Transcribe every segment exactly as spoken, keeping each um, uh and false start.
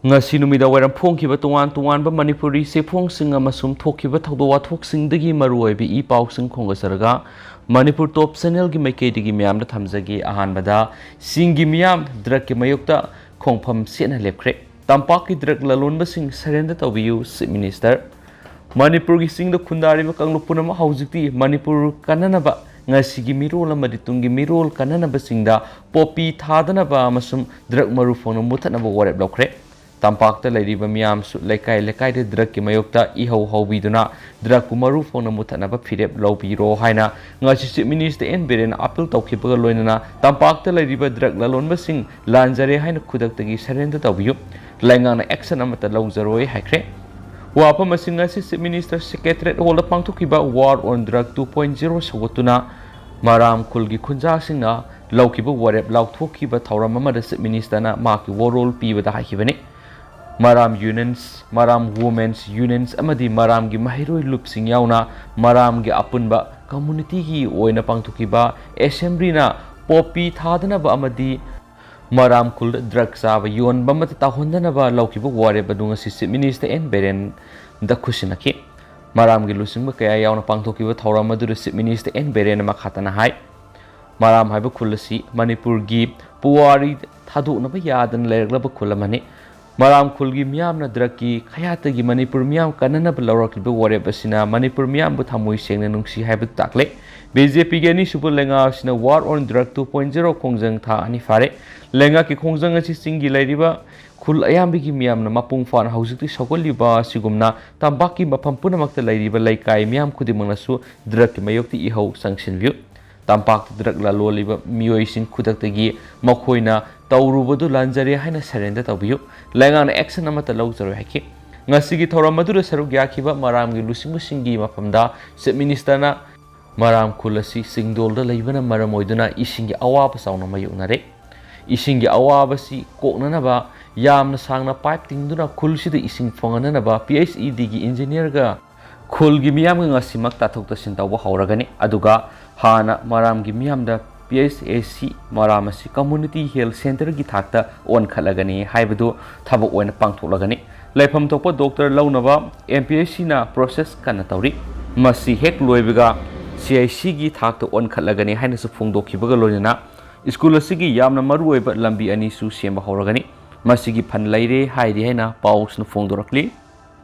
ꯉꯁꯤ ꯅꯨꯃꯤꯗꯥꯡ ꯋꯥꯏꯔꯝ ꯐꯣꯡꯈꯤꯕ ꯇꯣꯉꯥꯟ ꯇꯣꯉꯥꯟꯕ ꯃꯅꯤꯄꯨꯔꯤ ꯆꯦꯐꯣꯡꯁꯤꯡ ꯑꯃꯁꯨꯡ ꯊꯣꯛꯈꯤꯕ ꯊꯧꯗꯣꯛ ꯋꯥꯊꯣꯛꯁꯤꯡꯗꯒꯤ ꯃꯔꯨꯑꯣꯏꯕ ꯏ ꯄꯥꯎꯁꯤꯡ ꯈꯣꯝꯒꯠꯆꯔꯒ ꯃꯅꯤꯄꯨꯔ ꯇꯣꯞ ꯆꯦꯅꯦꯜꯒꯤ ꯃꯥꯏꯀꯩꯗꯒꯤ ꯃꯌꯥꯝꯗ ꯊꯝꯖꯒꯦ꯫ ꯑꯍꯥꯟꯕꯗ, ꯆꯤꯡꯒꯤ ꯃꯤꯌꯥꯝ ꯗ꯭ꯔꯒꯀꯤ ꯃꯥꯌꯣꯛꯇ ꯈꯣꯡꯐꯝ ꯆꯦꯠꯅ ꯂꯦꯞꯈ꯭ꯔꯦ꯫ ꯇꯝꯄꯥꯛꯀꯤ ꯗ꯭ꯔꯒ ꯂꯂꯣꯟꯕꯁꯤꯡ surrender ꯇꯧꯕꯤꯌꯨ, Chief Minister꯫ ꯃꯅꯤꯄꯨꯔꯒꯤ ꯆꯤꯡꯗ ꯈꯨꯟꯗꯥꯔꯤꯕ ꯀꯥꯡꯂꯨꯞ ꯄꯨꯝꯅꯃꯛ ꯍꯧꯖꯤꯛꯇꯤ ꯃꯅꯤꯄꯨꯔ ꯀꯟꯅꯅꯕ, ꯉꯁꯤꯒꯤ ꯃꯤꯔꯣꯜ ꯑꯃꯗꯤ ꯇꯨꯡꯒꯤ ꯃꯤꯔꯣꯜ ꯀꯟꯅꯅꯕꯁꯤꯡꯗ ꯄꯣꯄꯤ ꯊꯥꯗꯅꯕ ꯑꯃꯁꯨꯡ ꯗ꯭ꯔꯒ ꯃꯔꯨ ꯐꯪꯅ ꯃꯨꯊꯠꯅꯕ ꯋꯥꯔꯦꯞ ꯂꯧꯈ꯭ꯔꯦ꯫ ꯇꯝꯄꯥꯛꯇ ꯂꯩꯔꯤꯕ ꯃꯤꯌꯥꯝꯁꯨ ꯂꯩꯀꯥꯏ ꯂꯩꯀꯥꯏꯗ ꯗ꯭ꯔꯒꯀꯤ ꯃꯥꯌꯣꯛꯇ ꯏꯍꯧ ꯍꯧꯕꯤꯗꯨꯅ ꯗ꯭ꯔꯒꯄꯨ ꯃꯔꯨ ꯐꯪꯅ ꯃꯨꯊꯠꯅꯕ ꯐꯤꯔꯦꯞ ꯂꯧꯕꯤꯔꯣ ꯍꯥꯏꯅ ꯉꯁꯤ Chief Minister ꯑꯦꯟ ꯕꯤꯔꯦꯟꯅ appeal ꯇꯧꯈꯤꯕꯒ ꯂꯣꯏꯅꯅ ꯇꯝꯄꯥꯛꯇ ꯂꯩꯔꯤꯕ ꯗ꯭ꯔꯒ ꯂꯂꯣꯟꯕꯁꯤꯡ ꯂꯥꯟꯖꯔꯦ ꯍꯥꯏꯅ ꯈꯨꯗꯛꯇꯒꯤ surrender ꯇꯧꯕꯤꯌꯨ, ꯂꯩꯉꯥꯛꯅ action ꯑꯃꯠꯇ ꯂꯧꯖꯔꯣꯏ ꯍꯥꯏꯈ꯭ꯔꯦ꯫ ꯋꯥꯐꯝ ꯑꯁꯤ ꯉꯁꯤ Chief Minister Secretariat Hallꯗ ꯄꯥꯡꯊꯣꯛꯈꯤꯕ War on Drug two point zero ꯁꯧꯒꯠꯇꯨꯅ ꯃꯔꯥꯝ ꯈꯨꯜꯒꯤ ꯈꯨꯟꯖꯥꯁꯤꯡꯅ ꯂꯧꯈꯤꯕ ꯋꯥꯔꯦꯞ ꯂꯥꯎꯊꯣꯛꯈꯤꯕ ꯊꯧꯔꯝ ꯑꯃꯗ Chief Ministerꯅ ꯃꯍꯥꯛꯀꯤ ꯋꯥꯔꯣꯜ ꯄꯤꯕꯗ ꯍꯥꯏꯈꯤꯕꯅꯤ꯫ ꯃꯔꯥꯝ unions, ꯃꯔꯥꯝ women's unions ꯑꯃꯗꯤ ꯃꯔꯥꯝꯒꯤ ꯃꯍꯩꯔꯣꯏ ꯂꯨꯞꯁꯤꯡ ꯌꯥꯎꯅ ꯃꯔꯥꯝꯒꯤ ꯑꯄꯨꯟꯕ communityꯒꯤ ꯑꯣꯏꯅ ꯄꯥꯡꯊꯣꯛꯈꯤꯕ assemblyꯅ ꯄꯣꯄꯤ ꯊꯥꯗꯅꯕ ꯑꯃꯗꯤ ꯃꯔꯥꯝ ꯈꯨꯜꯗ ꯗ꯭ꯔꯒ ꯆꯥꯕ ꯌꯣꯟꯕ ꯑꯃꯠꯇ ꯇꯧꯍꯟꯗꯅꯕ ꯂꯧꯈꯤꯕ ꯋꯥꯔꯦꯞ ꯑꯗꯨ ꯉꯁꯤ Chief Minister ꯑꯦꯟ ꯕꯤꯔꯦꯟꯗ ꯈꯨꯠꯁꯤꯟꯅꯈꯤ꯫ ꯃꯔꯥꯝꯒꯤ ꯂꯨꯆꯤꯡꯕ ꯀꯌꯥ ꯌꯥꯎꯅ ꯄꯥꯡꯊꯣꯛꯈꯤꯕ ꯊꯧꯔꯝ ꯑꯗꯨꯗ Chief Minister ꯑꯦꯟ ꯕꯤꯔꯦꯟꯅ ꯃꯈꯥ ꯇꯥꯅ ꯍꯥꯏ, ꯃꯔꯥꯝ ꯍꯥꯏꯕ ꯈꯨꯜ ꯑꯁꯤ ꯃꯅꯤꯄꯨꯔꯒꯤ ꯄꯨꯋꯥꯔꯤ ꯊꯥꯗꯣꯛꯅꯕ ꯌꯥꯗꯅ ꯂꯩꯔꯛꯂꯕ ꯈꯨꯜ ꯑꯃꯅꯤ꯫ ꯃꯔꯥꯝ ꯈꯨꯜꯒꯤ ꯃꯤꯌꯥꯝꯅ ꯗ꯭ꯔꯒꯀꯤ ꯈꯌꯥꯠꯇꯒꯤ ꯃꯅꯤꯄꯨꯔ ꯃꯤꯌꯥꯝ ꯀꯟꯅꯅꯕ ꯂꯧꯔꯛꯂꯤꯕ ꯋꯥꯔꯦꯞ ꯑꯁꯤꯅ ꯃꯅꯤꯄꯨꯔ ꯃꯤꯌꯥꯝꯕꯨ ꯊꯃꯣꯏ ꯁꯦꯡꯅ ꯅꯨꯡꯁꯤ ꯍꯥꯏꯕꯗꯨ ꯇꯥꯛꯂꯦ꯫ ꯕꯤ ꯖꯦ ꯄꯤꯒꯤ ꯑꯅꯤꯁꯨꯕ ꯂꯩꯉꯥꯛ ꯑꯁꯤꯅ War on Drug two point zero ꯈꯣꯡꯖꯪ ꯊꯥ ꯑꯅꯤ ꯐꯥꯔꯦ꯫ ꯂꯩꯉꯥꯛꯀꯤ ꯈꯣꯡꯖꯪ ꯑꯁꯤ ꯆꯤꯡꯒꯤ ꯂꯩꯔꯤꯕ ꯈꯨꯜ ꯑꯌꯥꯝꯕꯒꯤ ꯃꯤꯌꯥꯝꯅ ꯃꯄꯨꯡ ꯐꯥꯅ ꯍꯧꯖꯤꯛꯇꯤ ꯁꯧꯒꯠꯂꯤꯕ ꯑꯁꯤꯒꯨꯝꯅ ꯇꯝꯄꯥꯛꯀꯤ ꯃꯐꯝ ꯄꯨꯝꯅꯃꯛꯇ ꯂꯩꯔꯤꯕ ꯂꯩꯀꯥꯏ ꯃꯤꯌꯥꯝ ꯈꯨꯗꯤꯡꯃꯛꯅꯁꯨ ꯗ꯭ꯔꯒꯀꯤ ꯃꯥꯌꯣꯛꯇ ꯏꯍꯧ ꯆꯪꯁꯤꯟꯕꯤꯌꯨ꯫ ꯇꯝꯄꯥꯛꯇ ꯗ꯭ꯔꯒ ꯂꯂꯣꯜꯂꯤꯕ ꯃꯤꯑꯣꯏꯁꯤꯡ ꯈꯨꯗꯛꯇꯒꯤ ꯃꯈꯣꯏꯅ ꯇꯧꯔꯨꯕꯗꯨ ꯂꯥꯟꯖꯔꯦ ꯍꯥꯏꯅ surrender ꯇꯧꯕꯤꯌꯨ꯫ ꯂꯩꯉꯥꯛꯅ action ꯑꯃꯠꯇ ꯂꯧꯖꯔꯣꯏ ꯍꯥꯏꯈꯤ꯫ ꯉꯁꯤꯒꯤ ꯊꯧꯔꯝ ꯑꯗꯨꯗ ꯁꯔꯨꯛ ꯌꯥꯈꯤꯕ ꯃꯔꯥꯝꯒꯤ ꯂꯨꯆꯤꯡꯕꯁꯤꯡꯒꯤ ꯃꯐꯝꯗ Chief Ministerꯅ ꯃꯔꯥꯝ ꯈꯨꯜ ꯑꯁꯤ ꯆꯤꯡꯗꯣꯜꯗ ꯂꯩꯕꯅ ꯃꯔꯝ ꯑꯣꯏꯗꯨꯅ ꯏꯁꯤꯡꯒꯤ ꯑꯋꯥꯕ ꯆꯥꯎꯅ ꯃꯥꯌꯣꯛꯅꯔꯦ꯫ ꯏꯁꯤꯡꯒꯤ ꯑꯋꯥꯕꯁꯤ ꯀꯣꯛꯅꯅꯕ ꯌꯥꯝꯅ ꯁꯥꯡꯅ pipe ꯇꯤꯡꯗꯨꯅ ꯈꯨꯜꯁꯤꯗ ꯏꯁꯤꯡ ꯐꯪꯍꯟꯅꯅꯕ P H E Dꯒꯤ engineerꯒ ꯈꯨꯜꯒꯤ ꯃꯤꯌꯥꯝꯒ ꯉꯁꯤꯃꯛ ꯇꯥꯊꯣꯛ ꯇꯥꯁꯤꯟ ꯇꯧꯕ ꯍꯧꯔꯒꯅꯤ꯫ ꯑꯗꯨꯒ ꯍꯥꯟꯅ ꯃꯔꯥꯝꯒꯤ ꯃꯤꯌꯥꯝꯗ ꯄꯤ ꯑꯩꯆ ꯑꯦ ꯁꯤ ꯃꯔꯥꯝ ꯑꯁꯤ ꯀꯝꯃ꯭ꯌꯨꯅꯤꯇꯤ ꯍꯦꯜꯊ ꯁꯦꯟꯇꯔꯒꯤ ꯊꯥꯛꯇ ꯑꯣꯟꯈꯠꯂꯒꯅꯤ ꯍꯥꯏꯕꯗꯨ ꯊꯕꯛ ꯑꯣꯏꯅ ꯄꯥꯡꯊꯣꯛꯂꯒꯅꯤ꯫ ꯂꯩꯐꯝ ꯊꯣꯛꯄ ꯗꯣꯛꯇꯔ ꯂꯧꯅꯕ ꯑꯦꯝ ꯄꯤ ꯑꯩꯆ ꯁꯤꯅ ꯄ꯭ꯔꯣꯁꯦꯁ ꯀꯟꯅ ꯇꯧꯔꯤ꯫ ꯃꯁꯤ ꯍꯦꯛ ꯂꯣꯏꯕꯒ ꯁꯤ ꯑꯥꯏ ꯁꯤꯒꯤ ꯊꯥꯛꯇ ꯑꯣꯟꯈꯠꯂꯒꯅꯤ ꯍꯥꯏꯅꯁꯨ ꯐꯣꯡꯗꯣꯛꯈꯤꯕꯒ ꯂꯣꯏꯅꯅ ꯁ꯭ꯀꯨꯜ ꯑꯁꯤꯒꯤ ꯌꯥꯝꯅ ꯃꯔꯨꯑꯣꯏꯕ ꯂꯝꯕꯤ ꯑꯅꯤꯁꯨ ꯁꯦꯝꯕ ꯍꯧꯔꯒꯅꯤ꯫ ꯃꯁꯤꯒꯤ ꯐꯟ ꯂꯩꯔꯦ ꯍꯥꯏꯔꯤ ꯍꯥꯏꯅ ꯄꯥꯎꯁꯤꯅ ꯐꯣꯡꯗꯣꯔꯛꯂꯤ꯫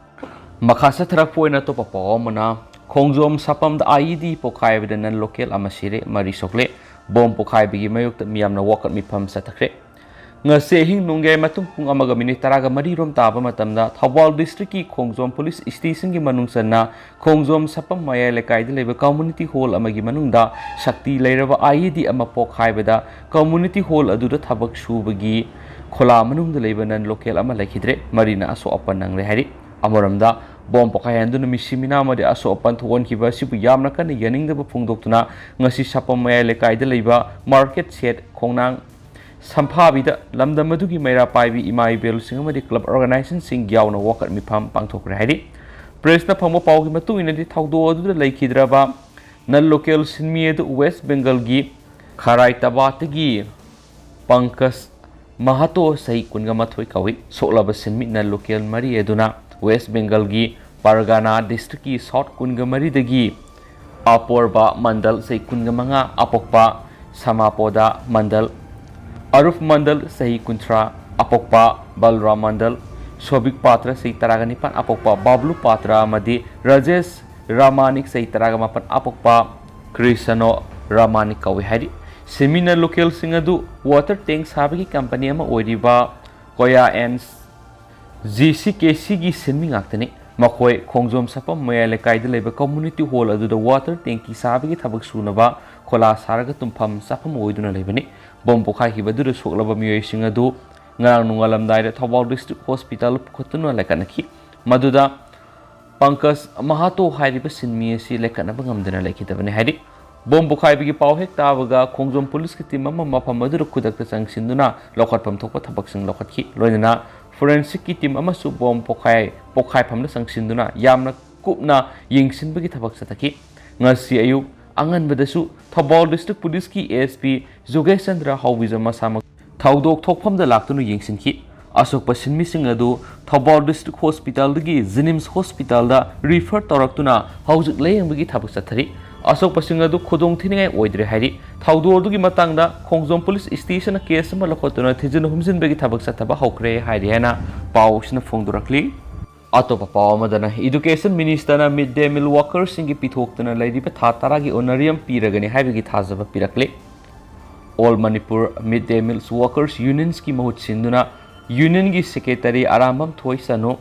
ꯃꯈꯥ ꯆꯠꯊꯔꯛꯄ ꯑꯣꯏꯅ ꯑꯇꯣꯞꯄ ꯄꯥꯎ ꯑꯃꯅ, ꯈꯣꯡꯖꯣꯝ ꯁꯥꯄꯝꯗ ꯑꯥꯏ ꯏ ꯗꯤ ꯄꯣꯈꯥꯏꯕꯗ ꯅꯟ ꯂꯣꯀꯦꯜ ꯑꯃ ꯁꯤꯔꯦ, ꯃꯔꯤ ꯁꯣꯛꯂꯦ꯫ ꯕꯣꯝ ꯄꯣꯈꯥꯏꯕꯒꯤ ꯃꯥꯌꯣꯛꯇ ꯃꯤꯌꯥꯝꯅ ꯋꯥꯀꯠ ꯃꯤꯐꯝ ꯆꯠꯊꯈ꯭ꯔꯦ꯫ ꯉꯁꯤ ꯑꯍꯤꯡ ꯅꯣꯡꯌꯥꯏ ꯃꯇꯨꯡ ꯄꯨꯡ ꯑꯃꯒ ꯃꯤꯅꯤꯠ ꯇꯔꯥꯒ ꯃꯔꯤ ꯔꯣꯝ ꯇꯥꯕ ꯃꯇꯝꯗ ꯊꯧꯕꯥꯜ ꯗꯤꯁꯇ꯭ꯔꯤꯛꯀꯤ ꯈꯣꯡꯖꯣꯝ ꯄꯨꯂꯤꯁ ꯁ꯭ꯇꯦꯁꯟꯒꯤ ꯃꯅꯨꯡ ꯆꯟꯅ ꯈꯣꯡꯖꯣꯝ ꯁꯥꯄꯝ ꯃꯌꯥꯏ ꯂꯩꯀꯥꯏꯗ ꯂꯩꯕ ꯀꯝꯃ꯭ꯌꯨꯅꯤꯇꯤ ꯍꯣꯜ ꯑꯃꯒꯤ ꯃꯅꯨꯡꯗ ꯁꯛꯇꯤ ꯂꯩꯔꯕ ꯑꯥꯏ ꯏ ꯗꯤ ꯑꯃ ꯄꯣꯈꯥꯏꯕꯗ ꯀꯝꯃ꯭ꯌꯨꯅꯤꯇꯤ ꯍꯣꯜ ꯑꯗꯨꯗ ꯊꯕꯛ ꯁꯨꯕꯒꯤ ꯈꯣꯂꯥ ꯃꯅꯨꯡꯗ ꯂꯩꯕ ꯅꯟ ꯂꯣꯀꯦꯜ ꯑꯃ ꯂꯩꯈꯤꯗ꯭ꯔꯦ꯫ ꯃꯔꯤꯅ ꯑꯁꯣꯛ ꯑꯄꯟ ꯅꯪꯂꯦ ꯍꯥꯏꯔꯤ꯫ ꯑꯃꯔꯣꯝꯗ, ꯕꯣꯝ ꯄꯣꯈꯥꯏꯍꯟꯗꯨꯅ ꯃꯤꯁꯤ ꯃꯤꯅꯥ ꯑꯃꯗꯤ ꯑꯁꯣꯛ ꯑꯄꯟ ꯊꯣꯛꯍꯟꯈꯤꯕ ꯑꯁꯤꯕꯨ ꯌꯥꯝꯅ ꯀꯟꯅ ꯌꯥꯅꯤꯡꯗꯕ ꯐꯣꯡꯗꯣꯛꯇꯨꯅ ꯉꯁꯤ ꯁꯥꯄꯝ ꯃꯌꯥꯏ ꯂꯩꯀꯥꯏꯗ ꯂꯩꯕ ꯃꯥꯔꯀꯦꯠ ꯁꯦꯠ ꯈꯣꯡꯅꯥꯡ ꯁꯝꯐꯥꯕꯤꯗ ꯂꯝꯗꯝ ꯑꯗꯨꯒꯤ ꯃꯩꯔꯥ ꯄꯥꯏꯕꯤ ꯏꯃꯥ ꯏꯕꯦꯜꯁꯤꯡ ꯑꯃꯗꯤ ꯀ꯭ꯂꯕ ꯑꯣꯔꯒꯅꯥꯏꯖꯦꯁꯟꯁꯤꯡ ꯌꯥꯎꯅ ꯋꯥꯀꯠ ꯃꯤꯐꯝ ꯄꯥꯡꯊꯣꯛꯈ꯭ꯔꯦ ꯍꯥꯏꯔꯤ꯫ ꯄ꯭ꯔꯦꯁꯅ ꯐꯪꯕ ꯄꯥꯎꯒꯤ ꯃꯇꯨꯡ ꯏꯟꯅꯗꯤ ꯊꯧꯗꯣꯛ ꯑꯗꯨꯗ ꯂꯩꯈꯤꯗ꯭ꯔꯕ ꯅꯟ ꯂꯣꯀꯦꯜ ꯁꯤꯟꯃꯤ ꯑꯗꯨ ꯋꯦꯁ ꯕꯦꯡꯒꯜꯒꯤ ꯈꯔꯥꯏꯇꯥꯕꯥꯗꯇꯒꯤ ꯄꯪꯀꯖ ꯃꯍꯥꯇꯣ ꯆꯍꯤ ꯀꯨꯟꯒ ꯃꯥꯊꯣꯏ ꯀꯧꯏ꯫ ꯁꯣꯛꯂꯕ ꯁꯤꯟꯃꯤ ꯅꯟ ꯂꯣꯀꯦꯜ ꯃꯔꯤ ꯑꯗꯨꯅ ꯋꯦꯁ ꯕꯦꯡꯒꯜꯒꯤ ꯄꯔꯒꯥꯅꯥ ꯗꯤꯁꯇ꯭ꯔꯤꯛꯀꯤ ꯁꯥꯎꯠ ꯀꯨꯟꯒ ꯃꯔꯤꯗꯒꯤ ꯑꯄꯣꯔꯕ ꯃꯟꯗꯜ ꯆꯍꯤ ꯀꯨꯟꯒ ꯃꯉꯥ, ꯑꯄꯣꯛꯄ ꯁꯃꯥꯄꯣꯗꯥ ꯃꯟꯗꯜ, ꯑꯔꯨꯞ ꯃꯟꯗꯜ ꯆꯍꯤ ꯀꯨꯟꯊ꯭ꯔꯥ, ꯑꯄꯣꯛꯄ ꯕꯜꯔꯥꯝ ꯃꯟꯗꯜ, ꯁꯣꯕꯤꯛ ꯄꯥꯇ꯭ꯔ ꯆꯍꯤ ꯇꯔꯥꯒ ꯅꯤꯄꯥꯟ, ꯑꯄꯣꯛꯄ ꯕꯥꯕ꯭ꯂꯨ ꯄꯥꯇ꯭ꯔ ꯑꯃꯗꯤ ꯔꯥꯖꯦꯁ ꯔꯥꯃꯥꯅꯤꯛ ꯆꯍꯤ ꯇꯔꯥꯒ ꯃꯥꯄꯟ, ꯑꯄꯣꯛꯄ ꯀ꯭ꯔꯤꯁꯅꯣ ꯔꯥꯃꯥꯅꯤꯛ ꯀꯧꯏ ꯍꯥꯏꯔꯤ꯫ ꯁꯤꯟꯃꯤ ꯅꯟ ꯂꯣꯀꯦꯜꯁꯤꯡ ꯑꯗꯨ ꯋꯥꯇꯔ ꯇꯦꯡ ꯁꯥꯕꯒꯤ ꯀꯝꯄꯅꯤ ꯑꯃ ꯑꯣꯏꯔꯤꯕ ꯀꯣꯌꯥ ꯑꯦꯟ ꯖꯤ ꯁꯤ ꯀꯦ ꯁꯤꯒꯤ ꯁꯤꯟꯃꯤ ꯉꯥꯛꯇꯅꯤ꯫ ꯃꯈꯣꯏ ꯈꯣꯡꯖꯣꯝ ꯁꯥꯄꯝ ꯃꯌꯥꯏ ꯂꯩꯀꯥꯏꯗ ꯂꯩꯕ ꯀꯝꯃ꯭ꯌꯨꯅꯤꯇꯤ ꯍꯣꯜ ꯑꯗꯨꯗ ꯋꯥꯇꯔ ꯇꯦꯡꯀꯤ ꯁꯥꯕꯒꯤ ꯊꯕꯛ ꯁꯨꯅꯕ ꯈꯣꯂꯥ ꯁꯥꯔꯒ ꯇꯨꯝꯐꯝ ꯆꯥꯐꯝ ꯑꯣꯏꯗꯨꯅ ꯂꯩꯕꯅꯤ꯫ ꯕꯣꯝ ꯄꯣꯈꯥꯏꯈꯤꯕ ꯑꯗꯨꯗ ꯁꯣꯛꯂꯕ ꯃꯤꯑꯣꯏꯁꯤꯡ ꯑꯗꯨ ꯉꯔꯥꯡ ꯅꯣꯡꯉꯥꯜꯂꯝꯗꯥꯏꯗ ꯊꯧꯕꯥꯜ ꯗꯤꯁꯇ꯭ꯔꯤꯛ ꯍꯣꯁꯄꯤꯇꯥꯜꯗ ꯄꯨꯈꯠꯇꯨꯅ ꯂꯥꯏꯀꯠꯅꯈꯤ꯫ ꯃꯗꯨꯗ ꯄꯪꯀꯖ ꯃꯍꯥꯇꯣ ꯍꯥꯏꯔꯤꯕ ꯁꯤꯟꯃꯤ ꯑꯁꯤ ꯂꯥꯏꯀꯠꯅꯕ ꯉꯝꯗꯅ ꯂꯩꯈꯤꯗꯕꯅꯤ ꯍꯥꯏꯔꯤ꯫ ꯕꯣꯝ ꯄꯣꯈꯥꯏꯕꯒꯤ ꯄꯥꯎ ꯍꯦꯛ ꯇꯥꯕꯒ ꯈꯣꯡꯖꯣꯝ ꯄꯨꯂꯤꯁꯀꯤ ꯇꯤꯝ ꯑꯃ ꯃꯐꯝ ꯑꯗꯨꯗ ꯈꯨꯗꯛꯇ ꯆꯪꯁꯤꯟꯗꯨꯅ ꯂꯧꯈꯠꯐꯝ ꯊꯣꯛꯄ ꯊꯕꯛꯁꯤꯡ ꯂꯧꯈꯠꯈꯤ꯫ ꯂꯣꯏꯅꯅ ꯐꯣꯔꯦꯟꯁꯤꯛꯀꯤ ꯇꯤꯝ ꯑꯃꯁꯨ ꯕꯣꯝ ꯄꯣꯈꯥꯏ, ꯄꯣꯈꯥꯏꯐꯝꯗ ꯆꯪꯁꯤꯟꯗꯨꯅ ꯌꯥꯝꯅ ꯀꯨꯞꯅ ꯌꯦꯡꯁꯤꯟꯕꯒꯤ ꯊꯕꯛ ꯆꯠꯊꯈꯤ꯫ ꯉꯁꯤ ꯑꯌꯨꯛ ꯑꯉꯟꯕꯗꯁꯨ ꯊꯧꯕꯥꯜ ꯗꯤꯁꯇ꯭ꯔꯤꯛ ꯄꯨꯂꯤꯁꯀꯤ ꯑꯦ ꯑꯦꯁ ꯄꯤ ꯖꯨꯒꯦꯁ ꯆꯟꯗ꯭ꯔ ꯍꯥꯎꯕꯤꯖꯝ ꯃꯁꯥꯃꯛ ꯊꯧꯗꯣꯛ ꯊꯣꯛꯐꯝꯗ ꯂꯥꯛꯇꯨꯅ ꯌꯦꯡꯁꯤꯟꯈꯤ꯫ ꯑꯁꯣꯛꯄ ꯁꯤꯟꯃꯤꯁꯤꯡ ꯑꯗꯨ ꯊꯧꯕꯥꯜ ꯗꯤꯁꯇ꯭ꯔꯤꯛ ꯍꯣꯁꯄꯤꯇꯥꯜꯗꯒꯤ ꯖꯤꯅꯤꯝꯁ ꯍꯣꯁꯄꯤꯇꯥꯜꯗ ꯔꯤꯐꯔ ꯇꯧꯔꯛꯇꯨꯅ ꯍꯧꯖꯤꯛ ꯂꯥꯌꯦꯡꯕꯒꯤ ꯊꯕꯛ ꯆꯠꯊꯔꯤ꯫ ꯑꯁꯣꯛꯄꯁꯤꯡ ꯑꯗꯨ ꯈꯨꯗꯣꯡ ꯊꯤꯅꯤꯡꯉꯥꯏ ꯑꯣꯏꯗ꯭ꯔꯦ ꯍꯥꯏꯔꯤ꯫ ꯊꯧꯗꯣꯛ ꯑꯗꯨꯒꯤ ꯃꯇꯥꯡꯗ ꯈꯣꯡꯖꯣꯝ ꯄꯨꯂꯤꯁ ꯁ꯭ꯇꯦꯁꯟꯅ ꯀꯦꯁ ꯑꯃ ꯂꯧꯈꯠꯇꯨꯅ ꯊꯤꯖꯤꯟ ꯍꯨꯝꯖꯤꯟꯕꯒꯤ ꯊꯕꯛ ꯆꯠꯊꯕ ꯍꯧꯈ꯭ꯔꯦ ꯍꯥꯏꯔꯤ ꯍꯥꯏꯅ ꯄꯥꯎꯁꯤꯅ ꯐꯣꯡꯗꯣꯔꯛꯂꯤ꯫ ꯑꯇꯣꯞꯄ ꯄꯥꯎ ꯑꯃꯗꯅ, ꯏꯗꯨꯀꯦꯁꯟ ꯃꯤꯅꯤꯁꯇꯔꯅ ꯃꯤꯗ ꯗꯦ ꯃꯤꯜ ꯋꯥꯀꯔꯁꯤꯡꯒꯤ ꯄꯤꯊꯣꯛꯇꯨꯅ ꯂꯩꯔꯤꯕ ꯊꯥ ꯇꯔꯥꯒꯤ ꯑꯣꯅꯔꯤꯌꯝ ꯄꯤꯔꯒꯅꯤ ꯍꯥꯏꯕꯒꯤ ꯊꯥꯖꯕ ꯄꯤꯔꯛꯂꯤ꯫ ꯑꯣꯜ ꯃꯅꯤꯄꯨꯔ ꯃꯤꯗ ꯗꯦ ꯃꯤꯜꯁ ꯋꯥꯀꯔꯁ ꯌꯨꯅꯤꯌꯟꯁꯀꯤ ꯃꯍꯨꯠ ꯁꯤꯟꯗꯨꯅ ꯌꯨꯅꯤꯌꯟꯒꯤ ꯁꯦꯀ꯭ꯔꯦꯇꯔꯤ ꯑꯔꯥꯝꯕꯝ ꯊꯣꯏꯁꯅꯨ,